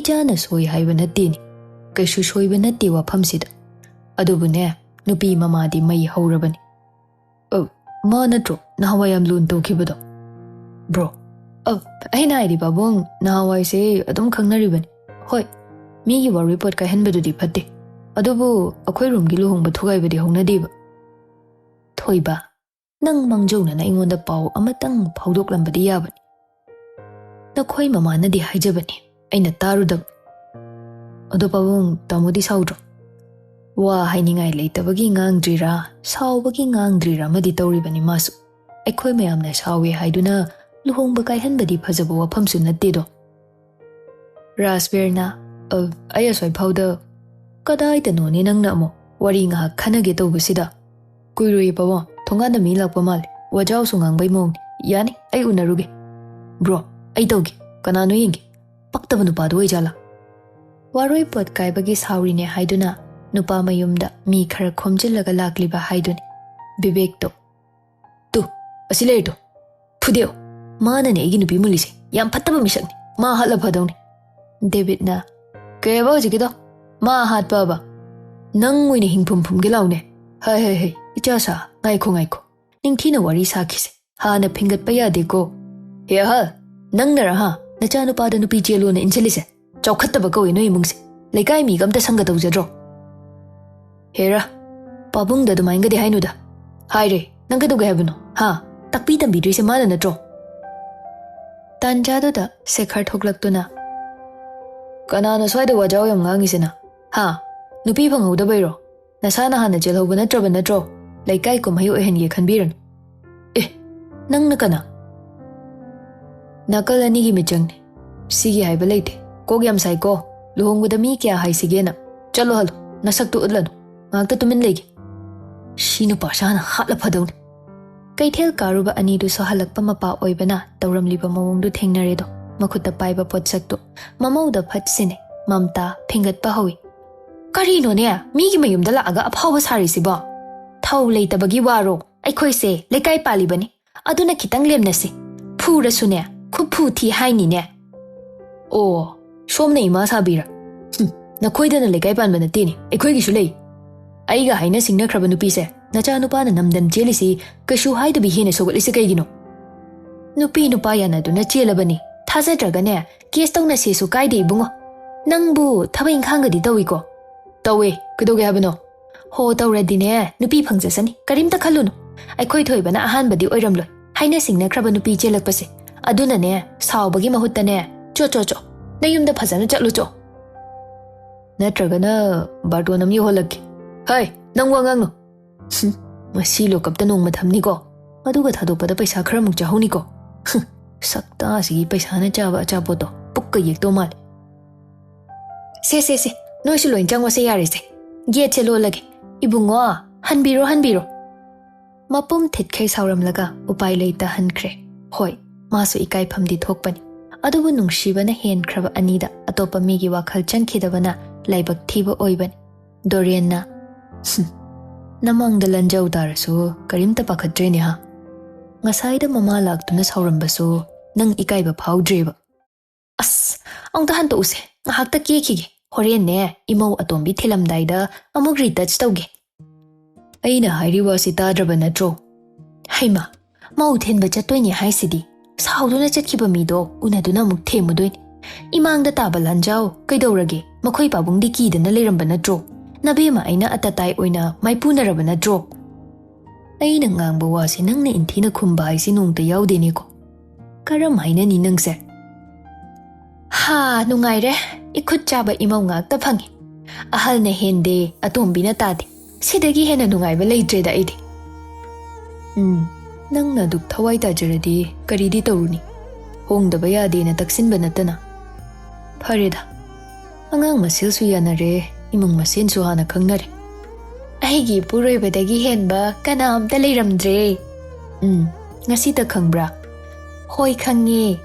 ꯏꯆꯥꯅ ꯁꯣꯏ ꯍꯥꯏꯕ ꯅꯠꯇꯦꯅꯦ꯫ ꯀꯩꯁꯨ ꯁꯣꯏꯕ ꯅꯠꯇꯦ ꯋꯥꯐꯝꯁꯤꯗ꯫ ꯑꯗꯨꯕꯨꯅꯦ, ꯅꯨꯄꯤ ꯃꯃꯥꯗꯤ ꯃꯩ ꯍꯧꯔꯕꯅꯤ꯫" "ꯑ, ꯃꯥ ꯅꯠꯇ꯭ꯔꯣ ꯅꯍꯥꯟꯋꯥꯏ ꯌꯥꯝ ꯂꯨꯅ ꯇꯧꯈꯤꯕꯗꯣ?" "ꯕ꯭ꯔꯣ, ꯑ, ꯑꯩꯅ ꯍꯥꯏꯗꯤ ꯄꯥꯕꯨꯡ, ꯅꯍꯥꯟꯋꯥꯏꯁꯦ ꯑꯗꯨꯝ ꯈꯪꯅꯔꯤꯕꯅꯤ꯫ ꯍꯣꯏ, ꯃꯤꯒꯤ ꯋꯥꯔꯣꯏꯄꯣꯠ ꯀꯥꯏꯍꯟꯕꯗꯨꯗꯤ ꯐꯠꯇꯦ꯫ ꯑꯗꯨꯕꯨ ꯑꯩꯈꯣꯏ ꯔꯣꯝꯒꯤ ꯂꯨꯍꯣꯡꯕ ꯊꯨꯒꯥꯏꯕꯗꯤ ꯍꯧꯅꯗꯦꯕ꯫ ꯊꯣꯏꯕ, ꯅꯪ ꯃꯥꯡꯖꯧꯅꯅ ꯑꯩꯉꯣꯟꯗ ꯄꯥꯎ ꯑꯃꯇꯪ ꯐꯥꯎꯗꯣꯛꯂꯝꯕꯗꯤ ꯌꯥꯕꯅꯤ꯫ ꯅꯈꯣꯏ ꯃꯃꯥꯅꯗꯤ ꯍꯥꯏꯖꯕꯅꯤ, ꯑꯩꯅ ꯇꯥꯔꯨꯗꯕ꯫ ꯑꯗꯣ ꯄꯥꯕꯨꯡ, ꯇꯥꯃꯣꯗꯤ ꯁꯥꯎꯗ꯭ꯔꯣ? ꯋꯥ ꯍꯥꯏꯅꯤꯡꯉꯥꯏ ꯂꯩꯇꯕꯒꯤ ꯉꯥꯡꯗ꯭ꯔꯤꯔꯥ, ꯁꯥꯎꯕꯒꯤ ꯉꯥꯡꯗ꯭ꯔꯤꯔꯥ ꯑꯃꯗꯤ ꯇꯧꯔꯤꯕꯅꯤ ꯃꯥꯁꯨ꯫ ꯑꯩꯈꯣꯏ ꯃꯌꯥꯝꯅ ꯁꯥꯎꯏ ꯍꯥꯏꯗꯨꯅ ꯂꯨꯍꯣꯡꯕ ꯀꯥꯏꯍꯟꯕꯗꯤ ꯐꯖꯕ ꯋꯥꯐꯝꯁꯨ ꯅꯠꯇꯦꯗꯣ꯫ ꯔꯥꯖꯕꯤꯔꯅ, "ꯑ, ꯑꯩ ꯑꯁ꯭ꯋꯥꯏ ꯐꯥꯎꯗ"꯫ "ꯀꯗꯥꯏꯗꯅꯣꯅꯦ ꯅꯪꯅ ꯑꯃꯨꯛ? ꯋꯥꯔꯤ ꯉꯥꯏꯍꯥꯛ ꯈꯟꯅꯒꯦ ꯇꯧꯕꯁꯤꯗ"꯫ "ꯀꯨꯏꯔꯣꯏꯌꯦ ꯄꯥꯕꯨꯡ, ꯊꯣꯡꯒꯥꯟꯗ ꯃꯤ ꯂꯥꯛꯄ ꯃꯥꯜꯂꯦ꯫ ꯋꯥꯖꯥꯎꯁꯨ ꯉꯥꯡꯕꯩ ꯃꯑꯣꯡꯅꯤ꯫ ꯌꯥꯅꯤ, ꯑꯩ ꯎꯅꯔꯨꯒꯦ"꯫ "ꯕ꯭ꯔꯣ, ꯑꯩ ꯇꯧꯒꯦ꯫ ꯀꯅꯥꯅꯣ ꯌꯦꯡꯒꯦ꯫ ꯄꯛꯇꯕ ꯅꯨꯄꯥꯗꯨ ꯑꯣꯏꯖꯥꯠꯂꯥ?" ꯋꯥꯔꯣꯏ ꯄꯣꯠ ꯀꯥꯏꯕꯒꯤ ꯁꯥꯎꯔꯤꯅꯦ ꯍꯥꯏꯗꯨꯅ ꯅꯨꯄꯥ ꯃꯌꯨꯝꯗ ꯃꯤ ꯈꯔ ꯈꯣꯝꯖꯤꯜꯂꯒ ꯂꯥꯛꯂꯤꯕ ꯍꯥꯏꯗꯨꯅꯤ ꯕꯤꯕꯦꯛꯇꯣ꯫ "ꯇꯨ, ꯑꯁꯤ ꯂꯩꯔꯦ ꯇꯨ꯫ ꯐꯨꯗꯦꯛꯑꯣ꯫ ꯃꯥꯅꯅꯦ ꯑꯩꯒꯤ ꯅꯨꯄꯤ ꯃꯨꯜꯂꯤꯁꯦ꯫ ꯌꯥꯝ ꯐꯠꯇꯕ ꯃꯤꯁꯛꯅꯤ꯫ ꯃꯥ ꯍꯥꯠꯂ ꯐꯗꯧꯅꯤ"꯫ ꯗꯦꯕꯤꯠꯅ, "ꯀꯩ ꯍꯥꯏꯕ ꯍꯧꯖꯤꯛꯀꯤꯗꯣ? ꯃꯥ ꯍꯥꯠꯄꯕ? ꯅꯪ ꯑꯣꯏꯅ ꯍꯤꯡꯐꯝ ꯐꯨꯝꯒꯦ ꯂꯥꯎꯅꯦ꯫ ꯍꯩ, ꯍꯩ, ꯍꯩ, ꯏꯆꯥ ꯁꯥ, ꯉꯥꯏꯈꯣ, ꯉꯥꯏꯈꯣ꯫ ꯅꯤꯡꯊꯤꯅ ꯋꯥꯔꯤ ꯁꯥꯈꯤꯁꯦ꯫ ꯍꯥꯟꯅ ꯐꯤꯡꯒꯠꯄ ꯌꯥꯗꯦꯀꯣ꯫ ꯍꯦ ꯑꯍꯜ, ꯅꯪꯅꯔ ꯍꯥ? ꯅꯆꯥꯅꯨꯄꯥꯗ ꯅꯨꯄꯤ ꯆꯦꯜꯂꯣꯅ ꯏꯟꯁꯤꯜꯂꯤꯁꯦ? ꯆꯥꯎꯈꯠꯇꯕ ꯀꯧꯏ ꯅꯣꯏ ꯏꯃꯨꯡꯁꯦ꯫ ꯂꯩꯀꯥꯏ ꯃꯤꯒ ꯑꯝꯇ ꯁꯪꯒ ꯇꯧꯖꯗ꯭ꯔꯣ?" "ꯍꯦꯔꯥ, ꯄꯥꯕꯨꯡꯗ ꯑꯗꯨꯃꯥꯏꯅꯒꯗꯤ ꯍꯥꯏꯅꯨꯗ꯫ ꯍꯥꯏꯔꯦ, ꯅꯪ ꯀꯩꯗꯧꯒꯦ ꯍꯥꯏꯕꯅꯣ? ꯍꯥ? ꯇꯥꯛꯄꯤ ꯇꯝꯕꯤꯗ꯭ꯔꯤꯁꯦ ꯃꯥꯅ ꯅꯠꯇ꯭ꯔꯣ?" ꯇꯥꯟꯖꯥꯗꯨꯗ ꯁꯦꯈꯔ ꯊꯣꯛꯂꯛꯇꯨꯅ, "ꯀꯅꯥꯅ ꯁ꯭ꯋꯥꯏꯗ ꯋꯥꯖꯥꯎ ꯌꯥꯝ ꯉꯥꯡꯉꯤꯁꯤꯅ? ꯍꯥ? ꯅꯨꯄꯤ ꯐꯪꯍꯧꯗꯕꯩꯔꯣ? ꯅꯁꯥꯅ ꯍꯥꯟꯅ ꯆꯦꯜꯍꯧꯕ ꯅꯠꯇ꯭ꯔꯕ ꯅꯠꯇ꯭ꯔꯣ? ꯂꯩꯀꯥꯏ ꯀꯨꯝꯍꯩ ꯑꯣꯏꯍꯟꯒꯦ ꯈꯟꯕꯤꯔꯅꯨ꯫ ꯑꯦ, ꯅꯪꯅ ꯀꯅꯥ?" "ꯅꯥꯀꯜ ꯑꯅꯤꯒꯤ ꯃꯤꯆꯪꯅꯤ꯫ ꯁꯤꯒꯤ ꯍꯥꯏꯕ ꯂꯩꯇꯦ꯫ ꯀꯣꯛ ꯌꯥꯝ ꯁꯥꯏꯀꯣ꯫ ꯂꯨꯍꯣꯡꯕꯗ ꯃꯤ ꯀꯌꯥ ꯍꯥꯏꯁꯤꯒꯦꯅ꯫ ꯆꯠꯂꯣ ꯍꯜꯂꯣ꯫ ꯅꯁꯛꯇꯨ ꯎꯠꯂꯅꯨ꯫ ꯉꯥꯛꯇ ꯇꯨꯃꯤꯟ ꯂꯩꯒꯦ꯫ ꯁꯤ ꯅꯨꯄꯥꯁꯦ ꯍꯥꯟꯅ ꯍꯥꯠꯂ ꯐꯗꯧꯅꯤ"꯫ ꯀꯩꯊꯦꯜ ꯀꯥꯔꯨꯕ ꯑꯅꯤꯗꯨꯁꯨ ꯍꯜꯂꯛꯄ ꯃꯄꯥ ꯑꯣꯏꯕꯅ ꯇꯧꯔꯝꯂꯤꯕ ꯃꯑꯣꯡꯗꯨ ꯊꯦꯡꯅꯔꯦꯗꯣ꯫ ꯃꯈꯨꯠꯇ ꯄꯥꯏꯕ ꯄꯣꯠꯁꯛꯇꯨ ꯃꯃꯧꯗ ꯐꯠ ꯁꯤꯟꯅꯩ꯫ ꯃꯝꯇꯥ ꯐꯤꯡꯒꯠꯄ ꯍꯧꯏ꯫ "ꯀꯔꯤꯅꯣꯅꯦ? ꯃꯤꯒꯤ ꯃꯌꯨꯝꯗ ꯂꯥꯛꯑꯒ ꯑꯐꯥꯎꯕ ꯁꯥꯔꯤꯁꯤꯕꯣ? ꯊꯧ ꯂꯩꯇꯕꯒꯤ ꯋꯥꯔꯣ? ꯑꯩꯈꯣꯏꯁꯦ ꯂꯩꯀꯥꯏ ꯄꯥꯜꯂꯤꯕꯅꯤ꯫ ꯑꯗꯨꯅ ꯈꯤꯇꯪ ꯂꯦꯝꯅꯁꯤ꯫ ꯐꯨꯔꯁꯨꯅꯦ, ꯈꯨꯐꯨ ꯊꯤ ꯍꯥꯏꯅꯤꯅꯦ"꯫ "ꯑꯣ, ꯁꯣꯝꯅ ꯏꯃꯥ ꯁꯥꯕꯤꯔꯥ? ꯍꯨꯝ, ꯅꯈꯣꯏꯗꯅ ꯂꯩꯀꯥꯏ ꯄꯥꯟꯕ ꯅꯠꯇꯦꯅꯦ, ꯑꯩꯈꯣꯏꯒꯤꯁꯨ ꯂꯩ꯫ ꯑꯩꯒ ꯍꯥꯏꯅ ꯁꯤꯡꯅꯈ꯭ꯔꯕ ꯅꯨꯄꯤꯁꯦ ꯅꯆꯥꯅꯨꯄꯥꯅ ꯅꯝꯗꯅ ꯆꯦꯜꯂꯤꯁꯤ ꯀꯩꯁꯨ ꯍꯥꯏꯗꯕꯤ ꯍꯦꯟꯅ ꯁꯧꯒꯠꯂꯤꯁꯦ ꯀꯩꯒꯤꯅꯣ?" "ꯅꯨꯄꯤ ꯅꯨꯄꯥ ꯌꯥꯅꯗꯨꯅ ꯆꯦꯜꯂꯕꯅꯤ꯫ ꯊꯥꯖꯗ꯭ꯔꯒꯅꯦ, ꯀꯦꯁ ꯇꯧꯅꯁꯦꯁꯨ ꯀꯥꯏꯗꯦ ꯏꯕꯨꯡꯉꯣ"꯫ ꯅꯪꯕꯨ ꯊꯕꯛ ꯏꯪꯈꯥꯡꯒꯗꯤ ꯇꯧꯏꯀꯣ? ꯇꯧꯋꯦ꯫ ꯀꯩꯗꯧꯒꯦ ꯍꯥꯏꯕꯅꯣ? ꯍꯣ, ꯇꯧꯔꯗꯤꯅꯦ, ꯅꯨꯄꯤ ꯐꯪꯖꯁꯅꯤ, ꯀꯔꯤꯝꯇ ꯈꯜꯂꯨꯅꯨ꯫ ꯑꯩꯈꯣꯏ ꯊꯣꯏꯕꯅ ꯑꯍꯥꯟꯕꯗꯤ ꯑꯣꯏꯔꯝꯂꯣꯏ꯫ ꯍꯥꯏꯅ ꯁꯤꯡꯅꯈ꯭ꯔꯕ ꯅꯨꯄꯤ ꯆꯦꯜꯂꯛꯄꯁꯦ꯫ ꯑꯗꯨꯅꯅꯦ, ꯁꯥꯎꯕꯒꯤ ꯃꯍꯨꯠꯇꯅꯦ, ꯆꯣ, ꯆꯣ, ꯆꯣ, ꯅꯌꯨꯝꯗ ꯐꯖꯅ ꯆꯠꯂꯨ ꯆꯣ꯫ ꯅꯠꯇ꯭ꯔꯒꯅ ꯕꯥꯔꯇꯣꯟ ꯑꯃ ꯌꯧꯍꯜꯂꯛꯀꯦ꯫ ꯍꯩ, ꯅꯪ ꯋꯥ ꯉꯥꯡꯅꯨ꯫ ꯍꯨꯝ, ꯉꯁꯤ ꯂꯣꯀꯞꯇ ꯅꯣꯡꯃ ꯊꯝꯅꯤꯀꯣ꯫ ꯑꯗꯨꯒ ꯊꯥꯗꯣꯛꯄꯗ ꯄꯩꯁꯥ ꯈꯔꯃꯨꯛ ꯆꯥꯍꯧꯅꯤꯀꯣ꯫ ꯍꯨꯝ, ꯁꯛꯇꯥꯁꯤꯒꯤ ꯄꯩꯁꯥꯅ ꯆꯥꯕ ꯑꯆꯥꯄꯣꯠꯇꯣ ꯄꯨꯛꯀ ꯌꯦꯛꯇꯧ ꯃꯥꯜꯂꯦ꯫ ꯁꯦ, ꯁꯦ, ꯁꯦ, ꯅꯣꯏꯁꯨ ꯂꯣꯏ ꯆꯪꯉꯣꯁꯦ, ꯌꯥꯔꯦꯁꯦ꯫ ꯒꯦꯠꯁꯦ ꯂꯣꯜꯂꯒꯦ꯫ ꯏꯕꯨꯡꯉꯣ, ꯍꯟꯕꯤꯔꯣ, ꯍꯟꯕꯤꯔꯣ꯫ ꯃꯄꯨꯝ ꯊꯤꯠꯈꯩ ꯁꯥꯎꯔꯝꯂꯒ ꯎꯄꯥꯏ ꯂꯩꯇ ꯍꯟꯈ꯭ꯔꯦ꯫ ꯍꯣꯏ, ꯃꯥꯁꯨ ꯏꯀꯥꯏꯐꯝꯗꯤ ꯊꯣꯛꯄꯅꯤ꯫ ꯑꯗꯨꯕꯨ ꯅꯨꯡꯁꯤꯕꯅ ꯍꯦꯟꯈ꯭ꯔꯕ ꯑꯅꯤꯗ ꯑꯇꯣꯞꯄ ꯃꯤꯒꯤ ꯋꯥꯈꯜ ꯆꯪꯈꯤꯗꯕꯅ ꯂꯥꯏꯕꯛ ꯊꯤꯕ ꯑꯣꯏꯕꯅꯤ꯫ ꯗꯣꯔꯦꯟꯅ, "ꯍꯨꯝ, ꯅꯃꯥꯡꯗ ꯂꯟꯖꯧ ꯇꯥꯔꯁꯨ ꯀꯔꯤꯝꯇ ꯄꯥꯈꯠꯇ꯭ꯔꯦꯅꯦ ꯍꯥ? ꯉꯁꯥꯏꯗ ꯃꯃꯥ ꯂꯥꯛꯇꯨꯅ ꯁꯥꯎꯔꯝꯕꯁꯨ ꯅꯪ ꯏꯀꯥꯏꯕ ꯐꯥꯎꯗ꯭ꯔꯦꯕ?" ꯑꯁ, ꯑꯃꯨꯛꯇ ꯍꯟꯇꯣꯛꯎꯁꯦ, ꯉꯥꯏꯍꯥꯛꯇ ꯀꯦꯈꯤꯒꯦ꯫ ꯍꯣꯔꯦꯟꯅꯦ, ꯏꯃꯧ ꯑꯇꯣꯝꯕꯤ ꯊꯤꯜꯂꯝꯗꯥꯏꯗ ꯑꯃꯨꯛ retouch ꯇꯧꯒꯦ꯫ ꯑꯩꯅ ꯍꯥꯏꯔꯤ ꯋꯥꯁꯤ ꯇꯥꯗ꯭ꯔꯕ ꯅꯠꯇ꯭ꯔꯣ? ꯍꯩꯃꯥ, ꯃꯧ ꯊꯤꯟꯕ ꯆꯠꯇꯣꯏꯅꯦ ꯍꯥꯏꯁꯤꯗꯤ꯫ ꯁꯥꯎꯗꯨꯅ ꯆꯠꯈꯤꯕ ꯃꯤꯗꯣ ꯎꯅꯗꯨꯅ ꯑꯃꯨꯛ ꯊꯦꯝꯃꯨꯗꯣꯏꯅꯤ꯫ ꯏꯃꯥꯡꯗ ꯇꯥꯕ ꯂꯥꯟꯖꯥꯎ ꯀꯩꯗꯧꯔꯒꯦ? ꯃꯈꯣꯏ ꯄꯥꯕꯨꯡꯗꯤ ꯀꯤꯗꯅ ꯂꯩꯔꯝꯕ ꯅꯠꯇ꯭ꯔꯣ? ꯅꯕꯦꯝꯃ ꯑꯩꯅ ꯑꯇꯇꯥꯏ ꯑꯣꯏꯅ ꯃꯥꯏꯄꯨꯅꯔꯕ ꯅꯠꯇ꯭ꯔꯣ? ꯑꯩꯅ ꯉꯥꯡꯕ ꯋꯥꯁꯦ ꯅꯪꯅ ꯏꯟꯊꯤꯅ ꯈꯨꯝꯕ ꯍꯥꯏꯁꯤ ꯅꯣꯡꯇ ꯌꯥꯎꯗꯦꯅꯦꯀꯣ꯫ ꯀꯔꯝ ꯍꯥꯏꯅꯅꯤ ꯅꯪꯁꯦ? ꯍꯥ, ꯅꯨꯡꯉꯥꯏꯔꯦ꯫ ꯏꯈꯨꯠ ꯆꯥꯕ ꯏꯃꯧ ꯉꯥꯛꯇ ꯐꯪꯉꯤ꯫ ꯑꯍꯜꯅ ꯍꯦꯟꯗꯦ, ꯑꯇꯣꯝꯕꯤꯅ ꯇꯥꯗꯦ꯫ ꯁꯤꯗꯒꯤ ꯍꯦꯟꯅ ꯅꯨꯡꯉꯥꯏꯕ ꯂꯩꯇ꯭ꯔꯦꯗ ꯑꯩꯗꯤ꯫ ꯎꯝ, ꯅꯪꯅ ꯑꯗꯨꯛ ꯊꯋꯥꯏ ꯇꯥꯖꯔꯗꯤ ꯀꯔꯤꯗꯤ ꯇꯧꯔꯨꯅꯤ? ꯍꯣꯡꯗꯕ ꯌꯥꯗꯦꯅ ꯇꯛꯁꯤꯟꯕ ꯅꯠꯇꯅ꯫ ꯐꯔꯦꯗ, ꯑꯉꯥꯡ ꯃꯁꯦꯜꯁꯨ ꯌꯥꯅꯔꯦ, ꯏꯃꯨꯡ ꯃꯁꯦꯟꯁꯨ ꯍꯥꯟꯅ ꯈꯪꯅꯔꯦ꯫ ꯑꯩꯒꯤ ꯏꯄꯨꯔꯣꯏꯕꯗꯒꯤ ꯍꯦꯟꯕ ꯀꯅꯥꯝꯇ ꯂꯩꯔꯝꯗ꯭ꯔꯦ꯫ ꯎꯝ, ꯉꯁꯤꯇ ꯈꯪꯕ꯭ꯔꯥ? ꯍꯣꯏ, ꯈꯪꯉꯦ꯫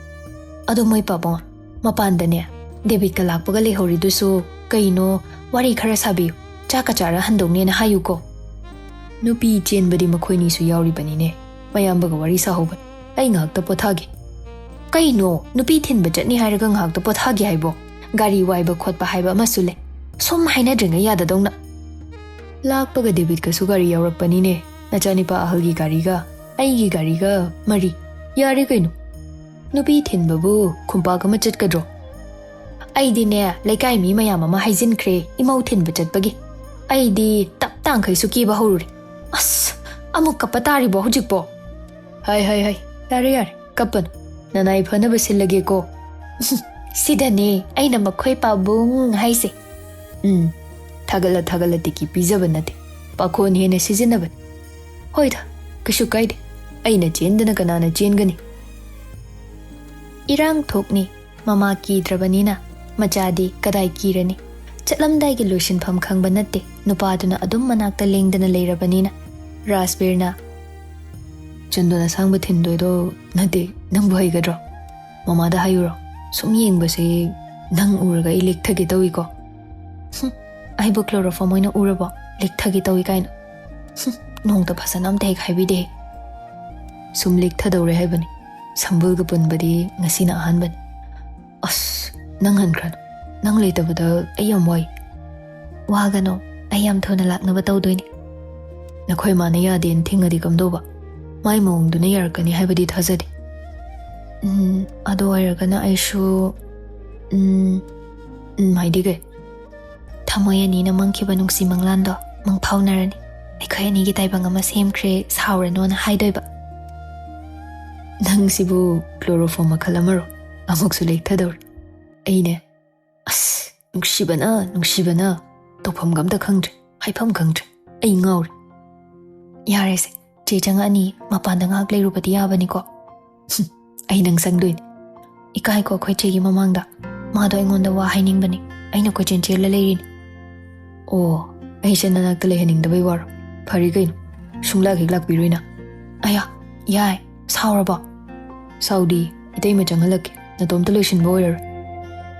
ꯑꯗꯣ ꯃꯣꯏ ꯄꯥꯕꯨꯡ, ꯃꯄꯥꯟꯗꯅꯦ, ꯗꯦꯕꯤꯠꯀ ꯂꯥꯛꯄꯒ ꯂꯩꯍꯧꯔꯤꯗꯨꯁꯨ ꯀꯩꯅꯣ, ꯋꯥꯔꯤ ꯈꯔ ꯁꯥꯕꯤꯌꯨ, ꯆꯥꯛꯀ ꯆꯥꯔ ꯍꯟꯗꯣꯛꯅꯦꯅ ꯍꯥꯏꯌꯨꯀꯣ꯫ ꯅꯨꯄꯤ ꯆꯦꯟꯕꯗꯤ ꯃꯈꯣꯏꯅꯤꯁꯨ ꯌꯥꯎꯔꯤꯕꯅꯤꯅꯦ, ꯃꯌꯥꯝꯕꯒ ꯋꯥꯔꯤ ꯁꯥꯍꯧꯕꯅꯤ꯫ ꯑꯩ ꯉꯥꯏꯍꯥꯛꯇ ꯄꯣꯊꯥꯒꯦ꯫ ꯀꯩꯅꯣ, ꯅꯨꯄꯤ ꯊꯤꯟꯕ ꯆꯠꯅꯤ ꯍꯥꯏꯔꯒ ꯉꯥꯏꯍꯥꯛꯇ ꯄꯣꯊꯥꯒꯦ ꯍꯥꯏꯕꯣ? ꯒꯥꯔꯤ ꯋꯥꯏꯕ ꯈꯣꯠꯄ ꯍꯥꯏꯕ ꯑꯃꯁꯨ ꯂꯩ꯫ ꯁꯨꯝ ꯍꯥꯏꯅꯗ꯭ꯔꯤꯉꯩ ꯌꯥꯗꯗꯧꯅ꯫ ꯂꯥꯛꯄꯒ ꯗꯦꯕꯤꯠꯀꯁꯨ ꯒꯥꯔꯤ ꯌꯥꯎꯔꯛꯄꯅꯤꯅꯦ, ꯅꯆꯥꯅꯤꯄꯥ ꯑꯍꯜꯒꯤ ꯒꯥꯔꯤꯒ꯫ ꯑꯩꯒꯤ ꯒꯥꯔꯤꯒ ꯃꯔꯤ꯫ ꯌꯥꯔꯦ ꯀꯩꯅꯣ꯫ ꯅꯨꯄꯤ ꯊꯤꯟꯕꯕꯨ ꯈꯨꯝꯄꯥꯛ ꯑꯃ ꯆꯠꯀꯗ꯭ꯔꯣ? ꯑꯩꯗꯤꯅꯦ, ꯂꯩꯀꯥꯏ ꯃꯤ ꯃꯌꯥꯝ ꯑꯃ ꯍꯥꯏꯖꯤꯟꯈ꯭ꯔꯦ ꯏꯃꯧ ꯊꯤꯟꯕ ꯆꯠꯄꯒꯤ꯫ ꯑꯩꯗꯤ ꯇꯞ ꯇꯥꯡꯈꯩꯁꯨ ꯀꯦꯕ ꯍꯧꯔꯨꯔꯦ꯫ ꯑꯁ, ꯑꯃꯨꯛ ꯀꯞꯄ ꯇꯥꯔꯤꯕꯣ ꯍꯧꯖꯤꯛꯄꯣ? ꯍꯥꯏ, ꯍꯥꯏ, ꯍꯥꯏ, ꯌꯥꯔꯦ, ꯌꯥꯔꯦ, ꯀꯞꯄꯅꯨ꯫ ꯅꯅꯥꯏ ꯐꯅꯕ ꯁꯤꯜꯂꯒꯦꯀꯣ꯫ ꯁꯤꯗꯅꯦ ꯑꯩꯅ ꯃꯈꯣꯏ ꯄꯥꯕꯨꯡ ꯍꯥꯏꯁꯦ꯫ ꯎꯝ, ꯊꯥꯒꯠꯂ ꯊꯥꯒꯠꯂ ꯇꯤꯀꯤ ꯄꯤꯖꯕ ꯅꯠꯇꯦ, ꯄꯥꯈꯣꯟ ꯍꯦꯟꯅ ꯁꯤꯖꯤꯟꯅꯕꯅꯤ꯫ ꯍꯣꯏꯗ, ꯀꯩꯁꯨ ꯀꯥꯏꯗꯦ꯫ ꯑꯩꯅ ꯆꯦꯟꯗꯅ ꯀꯅꯥꯅ ꯆꯦꯟꯒꯅꯤ? ꯏꯔꯥꯡ ꯊꯣꯛꯅꯤ꯫ ꯃꯃꯥ ꯀꯤꯗ꯭ꯔꯕꯅꯤꯅ ꯃꯆꯥꯗꯤ ꯀꯗꯥꯏ ꯀꯤꯔꯅꯤ? ꯆꯠꯂꯝꯗꯥꯏꯒꯤ ꯂꯣꯏꯁꯤꯟꯐꯝ ꯈꯪꯕ ꯅꯠꯇꯦ, ꯅꯨꯄꯥꯗꯨꯅ ꯑꯗꯨꯝ ꯃꯅꯥꯛꯇ ꯂꯦꯡꯗꯅ ꯂꯩꯔꯕꯅꯤꯅ꯫ ꯔꯥꯖꯕꯤꯔꯅ, "ꯆꯟꯗꯣꯟ ꯑꯁꯥꯡꯕ ꯊꯤꯟꯗꯣꯏꯗꯣ ꯅꯠꯇꯦ, ꯅꯪꯕꯨ ꯍꯩꯒꯗ꯭ꯔꯣ? ꯃꯃꯥꯗ ꯍꯥꯏꯌꯨꯔꯣ? ꯁꯨꯝ ꯌꯦꯡꯕꯁꯦ ꯅꯪ ꯎꯔꯒ ꯑꯩ ꯂꯦꯛꯊꯒꯦ ꯇꯧꯏꯀꯣ꯫" "ꯍꯨꯝ, ꯑꯩꯕꯨ ꯀ꯭ꯂꯣꯔꯣꯐꯣꯝ ꯑꯣꯏꯅ ꯎꯔꯕꯣ? ꯂꯦꯛꯊꯒꯦ ꯇꯧꯏ ꯀꯥꯏꯅ꯫ ꯍꯨꯝ, ꯅꯣꯡꯇ ꯐꯖꯅ ꯑꯝꯇ ꯍꯦꯛ ꯍꯥꯏꯕꯤꯗꯦ꯫ ꯁꯨꯝ ꯂꯦꯛꯊꯗꯧꯔꯦ ꯍꯥꯏꯕꯅꯤ꯫ ꯁꯝꯕꯨꯜꯒ ꯄꯨꯟꯕꯗꯤ ꯉꯁꯤꯅ ꯑꯍꯥꯟꯕꯅꯤ꯫" "ꯑꯁ, ꯅꯪ ꯍꯟꯈ꯭ꯔꯅꯨ꯫ ꯅꯪ ꯂꯩꯇꯕꯗ ꯑꯩ ꯌꯥꯝ ꯋꯥꯏ꯫" "ꯋꯥꯒꯅꯣ, ꯑꯩ ꯌꯥꯝ ꯊꯨꯅ ꯂꯥꯛꯅꯕ ꯇꯧꯗꯣꯏꯅꯤ꯫" "ꯅꯈꯣꯏ ꯃꯥꯅ ꯌꯥꯗꯦꯅ ꯊꯤꯡꯉꯗꯤ ꯀꯝꯗꯧꯕ? ꯃꯥꯏ ꯃꯑꯣꯡꯗꯨꯅ ꯌꯥꯔꯛꯀꯅꯤ ꯍꯥꯏꯕꯗꯤ ꯊꯥꯖꯗꯦ꯫" "ꯎꯝ, ꯑꯗꯨ ꯑꯣꯏꯔꯒꯅ ꯑꯩꯁꯨ, ꯎꯝ, ꯎꯝ ꯍꯥꯏꯗꯤ ꯀꯩ?" "ꯊꯃꯣꯏ ꯑꯅꯤꯅ ꯃꯪꯈꯤꯕ ꯅꯨꯡꯁꯤ ꯃꯪꯂꯥꯟꯗꯣ ꯃꯪ ꯐꯥꯎꯅꯔꯅꯤ꯫ ꯑꯩꯈꯣꯏ ꯑꯅꯤꯒꯤ ꯇꯥꯏꯕꯪ ꯑꯃ ꯁꯦꯝꯈ꯭ꯔꯦ, ꯁꯥꯎꯔꯅꯣꯅ ꯍꯥꯏꯗꯣꯏꯕ꯫" "ꯅꯪꯁꯤꯕꯨ ꯀ꯭ꯂꯣꯔꯣꯐꯣꯝ ꯃꯈꯜ ꯑꯃꯔꯣ? ꯑꯃꯨꯛꯁꯨ ꯂꯦꯛꯊꯗꯧꯔꯦ꯫" ꯑꯩꯅꯦ, ꯑꯁ, ꯅꯨꯡꯁꯤꯕꯅ, ꯅꯨꯡꯁꯤꯕꯅ ꯇꯧꯐꯝꯒ ꯑꯝꯇ ꯈꯪꯗ꯭ꯔꯦ, ꯍꯥꯏꯐꯝ ꯈꯪꯗ꯭ꯔꯦ꯫ ꯑꯩ ꯉꯥꯎꯔꯦ꯫ "ꯌꯥꯔꯦꯁꯦ, ꯆꯦ ꯆꯪꯉꯛꯑꯅꯤ, ꯃꯄꯥꯟꯗ ꯉꯥꯏꯍꯥꯛ ꯂꯩꯔꯨꯕꯗꯤ ꯌꯥꯕꯅꯤꯀꯣ?" "ꯍꯨꯝ, ꯑꯩ ꯅꯪ ꯆꯪꯗꯣꯏꯅꯤ꯫ ꯏꯀꯥꯏꯀꯣ ꯑꯩꯈꯣꯏ ꯆꯦꯒꯤ ꯃꯃꯥꯡꯗ꯫ ꯃꯥꯗꯣ ꯑꯩꯉꯣꯟꯗ ꯋꯥ ꯍꯥꯏꯅꯤꯡꯕꯅꯤ꯫ ꯑꯩꯅ ꯀꯣꯏꯆꯦꯟ ꯆꯦꯜꯂ ꯂꯩꯔꯤꯅꯤ꯫" "ꯑꯣ, ꯑꯩꯁꯦ ꯅꯅꯥꯛꯇ ꯂꯩꯍꯟꯅꯤꯡꯗꯕꯩ ꯋꯥꯔꯣ? ꯐꯔꯦ ꯀꯩꯅꯣ, ꯁꯨꯡꯂꯥꯛ ꯍꯦꯛ ꯂꯥꯛꯄꯤꯔꯣꯏ ꯅꯪ꯫" "ꯑꯌꯥ, ꯌꯥꯏ, ꯁꯥꯎꯔꯕꯣ?" "ꯁꯥꯎꯗꯤ, ꯏꯇꯩꯃ ꯆꯪꯍꯜꯂꯛꯀꯦ, ꯅꯇꯣꯝꯇ ꯂꯣꯏꯁꯤꯟꯕ ꯑꯣꯏꯔꯔꯣꯏ꯫"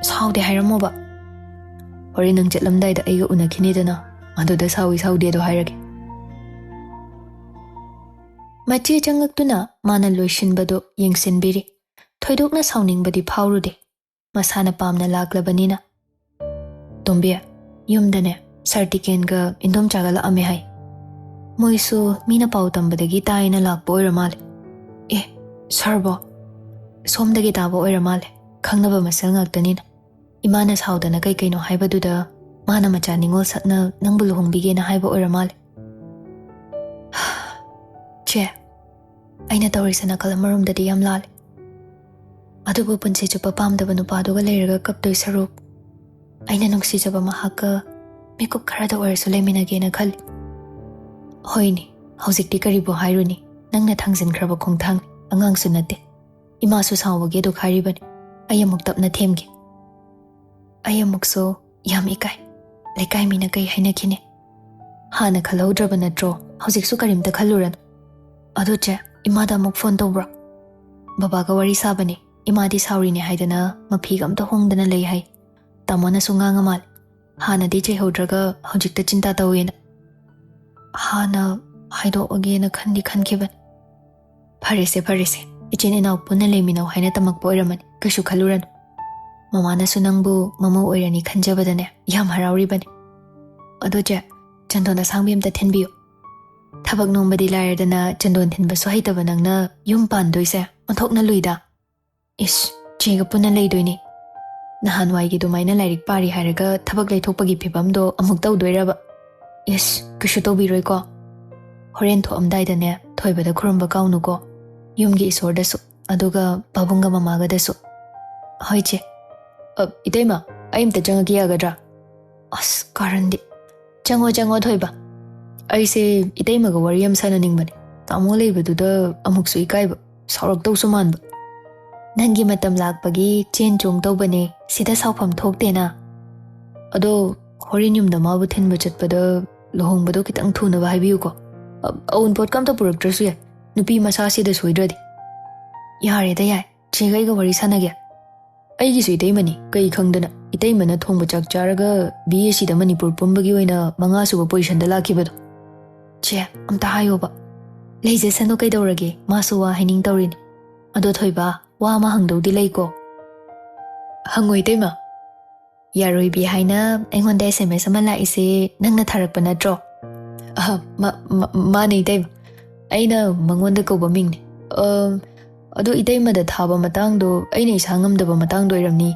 "ꯁꯥꯎꯗꯦ ꯍꯥꯏꯔꯝꯃꯣꯕ꯫ ꯍꯣꯔꯦꯟ ꯅꯪ ꯆꯠꯂꯝꯗꯥꯏꯗ ꯑꯩꯒ ꯎꯅꯈꯤꯅꯤꯗꯅ, ꯑꯗꯨꯗ ꯁꯥꯎꯏ ꯁꯥꯎꯗꯦꯗꯣ ꯍꯥꯏꯔꯒꯦ꯫" ꯃꯆꯦ ꯆꯪꯉꯛꯇꯨꯅ ꯃꯥꯅ ꯂꯣꯏꯁꯤꯟꯕꯗꯨ ꯌꯦꯡꯁꯤꯟꯕꯤꯔꯤ꯫ ꯊꯣꯏꯗꯣꯛꯅ ꯁꯥꯎꯅꯤꯡꯕꯗꯤ ꯐꯥꯎꯔꯨꯗꯦ, ꯃꯁꯥꯅ ꯄꯥꯝꯅ ꯂꯥꯛꯂꯕꯅꯤꯅ꯫ "ꯇꯣꯝꯕꯤ, ꯌꯨꯝꯗꯅꯦ ꯁꯥꯔ ꯇꯤꯀꯦꯟꯒ ꯏꯟꯗꯣꯝꯆꯥꯒ ꯂꯥꯛꯑꯝꯃꯦ ꯍꯥꯏ꯫ ꯃꯣꯏꯁꯨ ꯃꯤꯅ ꯄꯥꯎ ꯇꯝꯕꯗꯒꯤ ꯇꯥꯏꯅ ꯂꯥꯛꯄ ꯑꯣꯏꯔ ꯃꯥꯜꯂꯦ꯫" "ꯑꯦ, ꯁꯥꯔꯕꯣ?" "ꯁꯣꯝꯗꯒꯤ ꯇꯥꯕ ꯑꯣꯏꯔ ꯃꯥꯜꯂꯦ, ꯈꯪꯅꯕ ꯃꯁꯦꯜ ꯉꯥꯛꯇꯅꯤꯅ꯫" ꯏꯃꯥꯅ ꯁꯥꯎꯗꯅ ꯀꯩ ꯀꯩꯅꯣ ꯍꯥꯏꯕꯗꯨꯗ ꯃꯥꯅ ꯃꯆꯥ ꯅꯤꯉꯣꯜ ꯁꯛꯅ ꯅꯪꯕꯨ ꯂꯨꯍꯣꯡꯕꯤꯒꯦꯅ ꯍꯥꯏꯕ ꯑꯣꯏꯔ ꯃꯥꯜꯂꯦ꯫ ꯆꯦ, ꯑꯩꯅ ꯇꯧꯔꯤꯁꯦ ꯅꯥꯀꯜ ꯑꯃꯔꯣꯝꯗꯗꯤ ꯌꯥꯝ ꯂꯥꯜꯂꯦ꯫ ꯑꯗꯨꯕꯨ ꯄꯨꯟꯁꯤ ꯆꯨꯞꯄ ꯄꯥꯝꯗꯕ ꯅꯨꯄꯥꯗꯨꯒ ꯂꯩꯔꯒ ꯀꯞꯇꯣꯏ ꯁꯔꯨꯛ, ꯑꯩꯅ ꯅꯨꯡꯁꯤꯖꯕ ꯃꯍꯥꯛꯀ ꯃꯤꯀꯨꯞ ꯈꯔꯗ ꯑꯣꯏꯔꯁꯨ ꯂꯩꯃꯤꯟꯅꯒꯦꯅ ꯈꯜꯂꯤ꯫ ꯍꯣꯏꯅꯦ, ꯍꯧꯖꯤꯛꯇꯤ ꯀꯔꯤꯕꯨ ꯍꯥꯏꯔꯨꯅꯤ, ꯅꯪꯅ ꯊꯥꯡꯖꯤꯟꯈ꯭ꯔꯕ ꯈꯣꯡꯊꯥꯡꯅꯤ, ꯑꯉꯥꯡꯁꯨ ꯅꯠꯇꯦ꯫ ꯏꯃꯥꯁꯨ ꯁꯥꯎꯕꯒꯤ ꯑꯗꯨ ꯍꯥꯏꯔꯤꯕꯅꯤ꯫ ꯑꯩ ꯑꯃꯨꯛ ꯇꯞꯅ ꯊꯦꯝꯒꯦ꯫ ꯑꯩ ꯑꯃꯨꯛꯁꯨ ꯌꯥꯝ ꯏꯀꯥꯏ꯫ ꯂꯩꯀꯥꯏ ꯃꯤꯅ ꯀꯩ ꯍꯥꯏꯅꯈꯤꯅꯤ? ꯍꯥꯟꯅ ꯈꯜꯍꯧꯗ꯭ꯔꯕ ꯅꯠꯇ꯭ꯔꯣ? ꯍꯧꯖꯤꯛꯁꯨ ꯀꯔꯤꯝꯇ ꯈꯜꯂꯨꯔꯅꯨ꯫ ꯑꯗꯣ ꯆꯦ, ꯏꯃꯥꯗ ꯑꯃꯨꯛ ꯐꯣꯟ ꯇꯧꯕ꯭ꯔꯣ? ꯕꯕꯥꯒ ꯋꯥꯔꯤ ꯁꯥꯕꯅꯦ꯫ ꯏꯃꯥꯗꯤ ꯁꯥꯎꯔꯤꯅꯦ ꯍꯥꯏꯗꯅ ꯃꯐꯤꯒ ꯑꯝꯇ ꯍꯣꯡꯗꯅ ꯂꯩ ꯍꯥꯏ꯫ ꯇꯥꯃꯣꯅꯁꯨ ꯉꯥꯡꯉ ꯃꯥꯜꯂꯦ꯫ ꯍꯥꯟꯅꯗꯤ ꯆꯩꯍꯧꯗ꯭ꯔꯒ ꯍꯧꯖꯤꯛꯇ ꯆꯤꯟꯇꯥ ꯇꯧꯋꯦꯅ꯫ ꯍꯥꯟꯅ ꯍꯥꯏꯗꯣꯛꯑꯒꯦꯅ ꯈꯟꯗꯤ ꯈꯟꯈꯤꯕꯅꯤ꯫ ꯐꯔꯦꯁꯦ, ꯐꯔꯦꯁꯦ꯫ ꯏꯆꯤꯟ ꯏꯅꯥꯎ ꯄꯨꯟꯅ ꯂꯩꯃꯤꯟꯅꯧ ꯍꯥꯏꯅ ꯇꯝꯃꯛꯄ ꯑꯣꯏꯔꯝꯃꯅꯤ꯫ ꯀꯩꯁꯨ ꯈꯜꯂꯨꯔꯅꯨ꯫ ꯃꯃꯥꯅꯁꯨ ꯅꯪꯕꯨ ꯃꯃꯧ ꯑꯣꯏꯔꯅꯤ ꯈꯟꯖꯕꯗꯅꯦ ꯌꯥꯝ ꯍꯔꯥꯎꯔꯤꯕꯅꯤ꯫ ꯑꯗꯣ ꯆꯦ, ꯆꯟꯗꯣꯟ ꯑꯁꯥꯡꯕꯤ ꯑꯝꯇ ꯊꯤꯟꯕꯤꯌꯨ꯫ ꯊꯕꯛ ꯅꯣꯝꯕꯗꯤ ꯂꯥꯏꯔꯗꯅ ꯆꯟꯗꯣꯟ ꯊꯤꯟꯕꯁꯨ ꯍꯩꯇꯕ ꯅꯪꯅ ꯌꯨꯝ ꯄꯥꯟꯗꯣꯏꯁꯦ ꯑꯣꯟꯊꯣꯛꯅ ꯂꯨꯏꯗ꯫ ꯏꯁ, ꯆꯦꯒ ꯄꯨꯟꯅ ꯂꯩꯗꯣꯏꯅꯤ꯫ ꯅꯍꯥꯟꯋꯥꯏꯒꯤ ꯑꯗꯨꯃꯥꯏꯅ ꯂꯥꯏꯔꯤꯛ ꯄꯥꯔꯤ ꯍꯥꯏꯔꯒ ꯊꯕꯛ ꯂꯩꯊꯣꯛꯄꯒꯤ ꯐꯤꯕꯝꯗꯣ ꯑꯃꯨꯛ ꯇꯧꯗꯣꯏꯔꯕ? ꯏꯁ, ꯀꯩꯁꯨ ꯇꯧꯕꯤꯔꯣꯏꯀꯣ꯫ ꯍꯣꯔꯦꯟ ꯊꯣꯛꯑꯝꯗꯥꯏꯗꯅꯦ ꯊꯣꯏꯕꯗ ꯈꯨꯔꯨꯝꯕ ꯀꯥꯎꯅꯨꯀꯣ, ꯌꯨꯝꯒꯤ ꯏꯁꯣꯔꯗꯁꯨ, ꯑꯗꯨꯒ ꯄꯥꯕꯨꯡꯒ ꯃꯃꯥꯒꯗꯁꯨ꯫ ꯍꯣꯏ ꯆꯦ꯫ ꯑ, ꯏꯇꯩꯃ, ꯑꯩ ꯑꯝꯇ ꯆꯪꯉꯛꯀꯦ ꯌꯥꯒꯗ꯭ꯔꯥ? ꯑꯁ, ꯀꯥꯔꯟꯗꯤ꯫ ꯆꯪꯉꯣ, ꯆꯪꯉꯣ, ꯊꯣꯏꯕ꯫ ꯑꯩꯁꯦ ꯏꯇꯩꯃꯒ ꯋꯥꯔꯤ ꯑꯃ ꯁꯥꯟꯅꯅꯤꯡꯕꯅꯦ꯫ ꯇꯥꯃꯣ ꯂꯩꯕꯗꯨꯗ ꯑꯃꯨꯛꯁꯨ ꯏꯀꯥꯏꯕ, ꯁꯥꯎꯔꯛꯇꯧꯁꯨ ꯃꯥꯟꯕ꯫ ꯅꯪꯒꯤ ꯃꯇꯝ ꯂꯥꯛꯄꯒꯤ ꯆꯦꯟ ꯆꯣꯡ ꯇꯧꯕꯅꯦ, ꯁꯤꯗ ꯁꯥꯎꯐꯝ ꯊꯣꯛꯇꯦꯅ꯫ ꯑꯗꯣ ꯍꯣꯔꯦꯟ ꯌꯨꯝꯗ ꯃꯥꯕꯨ ꯊꯤꯟꯕ ꯆꯠꯄꯗ ꯂꯨꯍꯣꯡꯕꯗꯣ ꯈꯤꯇꯪ ꯊꯨꯅꯕ ꯍꯥꯏꯕꯤꯌꯨꯀꯣ꯫ ꯑ-, ꯑꯎꯟꯄꯣꯠꯀ ꯑꯝꯇ ꯄꯨꯔꯛꯇ꯭ꯔꯁꯨ ꯌꯥꯏ, ꯅꯨꯄꯤ ꯃꯆꯥꯁꯤꯗ ꯁꯣꯏꯗ꯭ꯔꯗꯤ꯫ ꯌꯥꯔꯦꯗ ꯌꯥꯏ, ꯆꯦꯒ ꯑꯩꯒ ꯋꯥꯔꯤ ꯁꯥꯟꯅꯒꯦ꯫ ꯑꯩꯒꯤꯁꯨ ꯏꯇꯩꯃꯅꯤ, ꯀꯩ ꯈꯪꯗꯅ꯫ ꯏꯇꯩꯃꯅ ꯊꯣꯡꯕ ꯆꯥꯛ ꯆꯥꯔꯒ ꯕꯤ ꯑꯦ ꯁꯤꯗ ꯃꯅꯤꯄꯨꯔ ꯄꯨꯝꯕꯒꯤ ꯑꯣꯏꯅ ꯃꯉꯥꯁꯨꯕ ꯄꯣꯖꯤꯁꯟꯗ ꯂꯥꯛꯈꯤꯕꯗꯣ꯫ ꯆꯦ, ꯑꯝꯇ ꯍꯥꯏꯌꯣꯕ꯫ ꯂꯩꯖꯁꯅꯨ ꯀꯩꯗꯧꯔꯒꯦ, ꯃꯥꯁꯨ ꯋꯥ ꯍꯥꯏꯅꯤꯡ ꯇꯧꯔꯤꯅꯤ꯫ ꯑꯗꯣ ꯊꯣꯏꯕ, ꯋꯥ ꯑꯃ ꯍꯪꯗꯧꯗꯤ ꯂꯩꯀꯣ꯫ ꯍꯪꯉꯣ ꯏꯇꯩꯃ꯫ ꯌꯥꯔꯣꯏꯕꯤ ꯍꯥꯏꯅ ꯑꯩꯉꯣꯟꯗ ꯑꯦꯁ ꯑꯦꯝ ꯑꯦꯁ ꯑꯃ ꯂꯥꯛꯏꯁꯦ ꯅꯪꯅ ꯊꯥꯔꯛꯄ ꯅꯠꯇ꯭ꯔꯣ? ꯑꯍ, ꯃꯥ-, ꯃꯥ-, ꯃꯥꯅꯦ ꯏꯇꯩꯃ꯫ ꯑꯩꯅ ꯃꯉꯣꯟꯗ ꯀꯧꯕ ꯃꯤꯡꯅꯦ꯫ ꯑ, ꯑꯗꯣ ꯏꯇꯩꯃꯗ ꯊꯥꯕ ꯃꯇꯥꯡꯗꯣ ꯑꯩꯅ ꯏꯁꯥ ꯉꯝꯗꯕ ꯃꯇꯥꯡꯗꯣ ꯑꯣꯏꯔꯝꯅꯤ꯫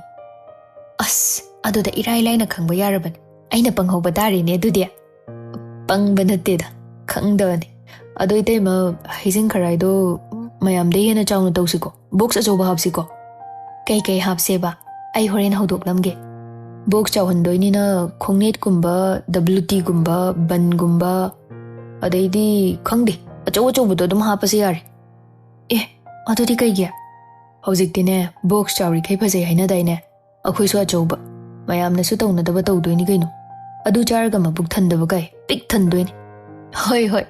ꯑꯁ, ꯑꯗꯨꯗ ꯏꯔꯥꯏ ꯂꯥꯏꯅ ꯈꯪꯕ ꯌꯥꯔꯕꯅꯤ꯫ ꯑꯩꯅ ꯄꯪꯍꯧꯕ ꯇꯥꯔꯦꯅꯦ ꯑꯗꯨꯗꯤ꯫ ꯄꯪꯕ ꯅꯠꯇꯦꯗ, ꯈꯪꯗꯕꯅꯤ꯫ ꯑꯗꯣ ꯏꯇꯩꯃ, ꯍꯩꯖꯤꯡ ꯈꯔꯥꯏꯗꯣ ꯃꯌꯥꯝꯗꯩ ꯍꯦꯟꯅ ꯆꯥꯎꯅ ꯇꯧꯁꯤꯀꯣ, ꯕꯣꯛꯁ ꯑꯆꯧꯕ ꯍꯥꯞꯁꯤꯀꯣ꯫ ꯀꯩ ꯀꯩ ꯍꯥꯞꯁꯦꯕ? ꯑꯩ ꯍꯣꯔꯦꯟ ꯍꯧꯗꯣꯛꯂꯝꯒꯦ꯫ ꯕꯣꯛꯁ ꯆꯥꯎꯍꯟꯗꯣꯏꯅꯤꯅ ꯈꯣꯡꯅꯦꯠꯀꯨꯝꯕ, ꯗꯕ꯭ꯂꯨ ꯇꯤꯒꯨꯝꯕ, ꯕꯟꯒꯨꯝꯕ, ꯑꯗꯩꯗꯤ ꯈꯪꯗꯦ, ꯑꯆꯧ ꯑꯆꯧꯕꯗꯣ ꯑꯗꯨꯝ ꯍꯥꯞꯄꯁꯨ ꯌꯥꯔꯦ꯫ ꯑꯦ, ꯑꯗꯨꯗꯤ ꯀꯩꯒꯤ? ꯍꯧꯖꯤꯛꯇꯤꯅꯦ, ꯕꯣꯛꯁ ꯆꯥꯎꯔꯤꯈꯩ ꯐꯖꯩ ꯍꯥꯏꯅꯗꯥꯏꯅꯦ? ꯑꯩꯈꯣꯏꯁꯨ ꯑꯆꯧꯕ, ꯃꯌꯥꯝꯅꯁꯨ ꯇꯧꯅꯗꯕ ꯇꯧꯗꯣꯏꯅꯤ ꯀꯩꯅꯣ꯫ ꯑꯗꯨ ꯆꯥꯔꯒ ꯃꯄꯨꯛ ꯊꯟꯗꯕ ꯀꯥꯏ, ꯄꯤꯛ ꯊꯟꯗꯣꯏꯅꯤ꯫ ꯍꯣꯏ ꯍꯣꯏ,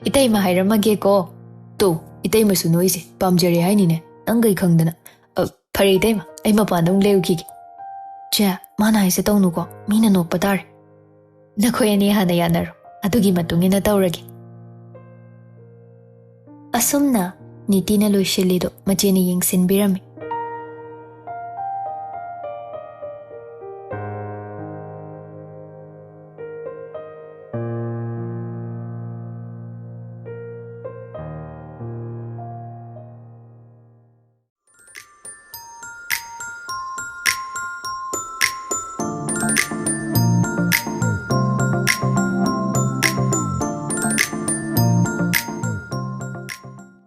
ꯏꯇꯩꯃ ꯍꯥꯏꯔꯝꯃꯒꯦꯀꯣ꯫ ꯇꯣ, ꯏꯇꯩꯃꯁꯨ ꯅꯣꯏꯁꯦ ꯄꯥꯝꯖꯔꯦ ꯍꯥꯏꯅꯤꯅꯦ, ꯅꯪ ꯀꯩ ꯈꯪꯗꯅ꯫ ꯑ, ꯐꯔꯦ ꯏꯇꯩꯃ, ꯑꯩ ꯃꯄꯥꯟꯗ ꯑꯃꯨꯛ ꯂꯩꯔꯨꯈꯤꯒꯦ꯫ ꯆꯦ, ꯃꯥꯅ ꯍꯥꯏꯁꯦ ꯇꯧꯅꯨꯀꯣ, ꯃꯤꯅ ꯅꯣꯛꯄ ꯇꯥꯔꯦ꯫ ꯅꯈꯣꯏ ꯑꯅꯤ ꯍꯥꯟꯅ ꯌꯥꯅꯔꯣ, ꯑꯗꯨꯒꯤ ꯃꯇꯨꯡ ꯏꯟꯅ ꯇꯧꯔꯒꯦ꯫ ꯑꯁꯨꯝꯅ ꯅꯤꯇꯤꯅ ꯂꯣꯏꯁꯤꯜꯂꯤꯗꯣ ꯃꯆꯦꯅ ꯌꯦꯡꯁꯤꯟꯕꯤꯔꯝꯃꯤ꯫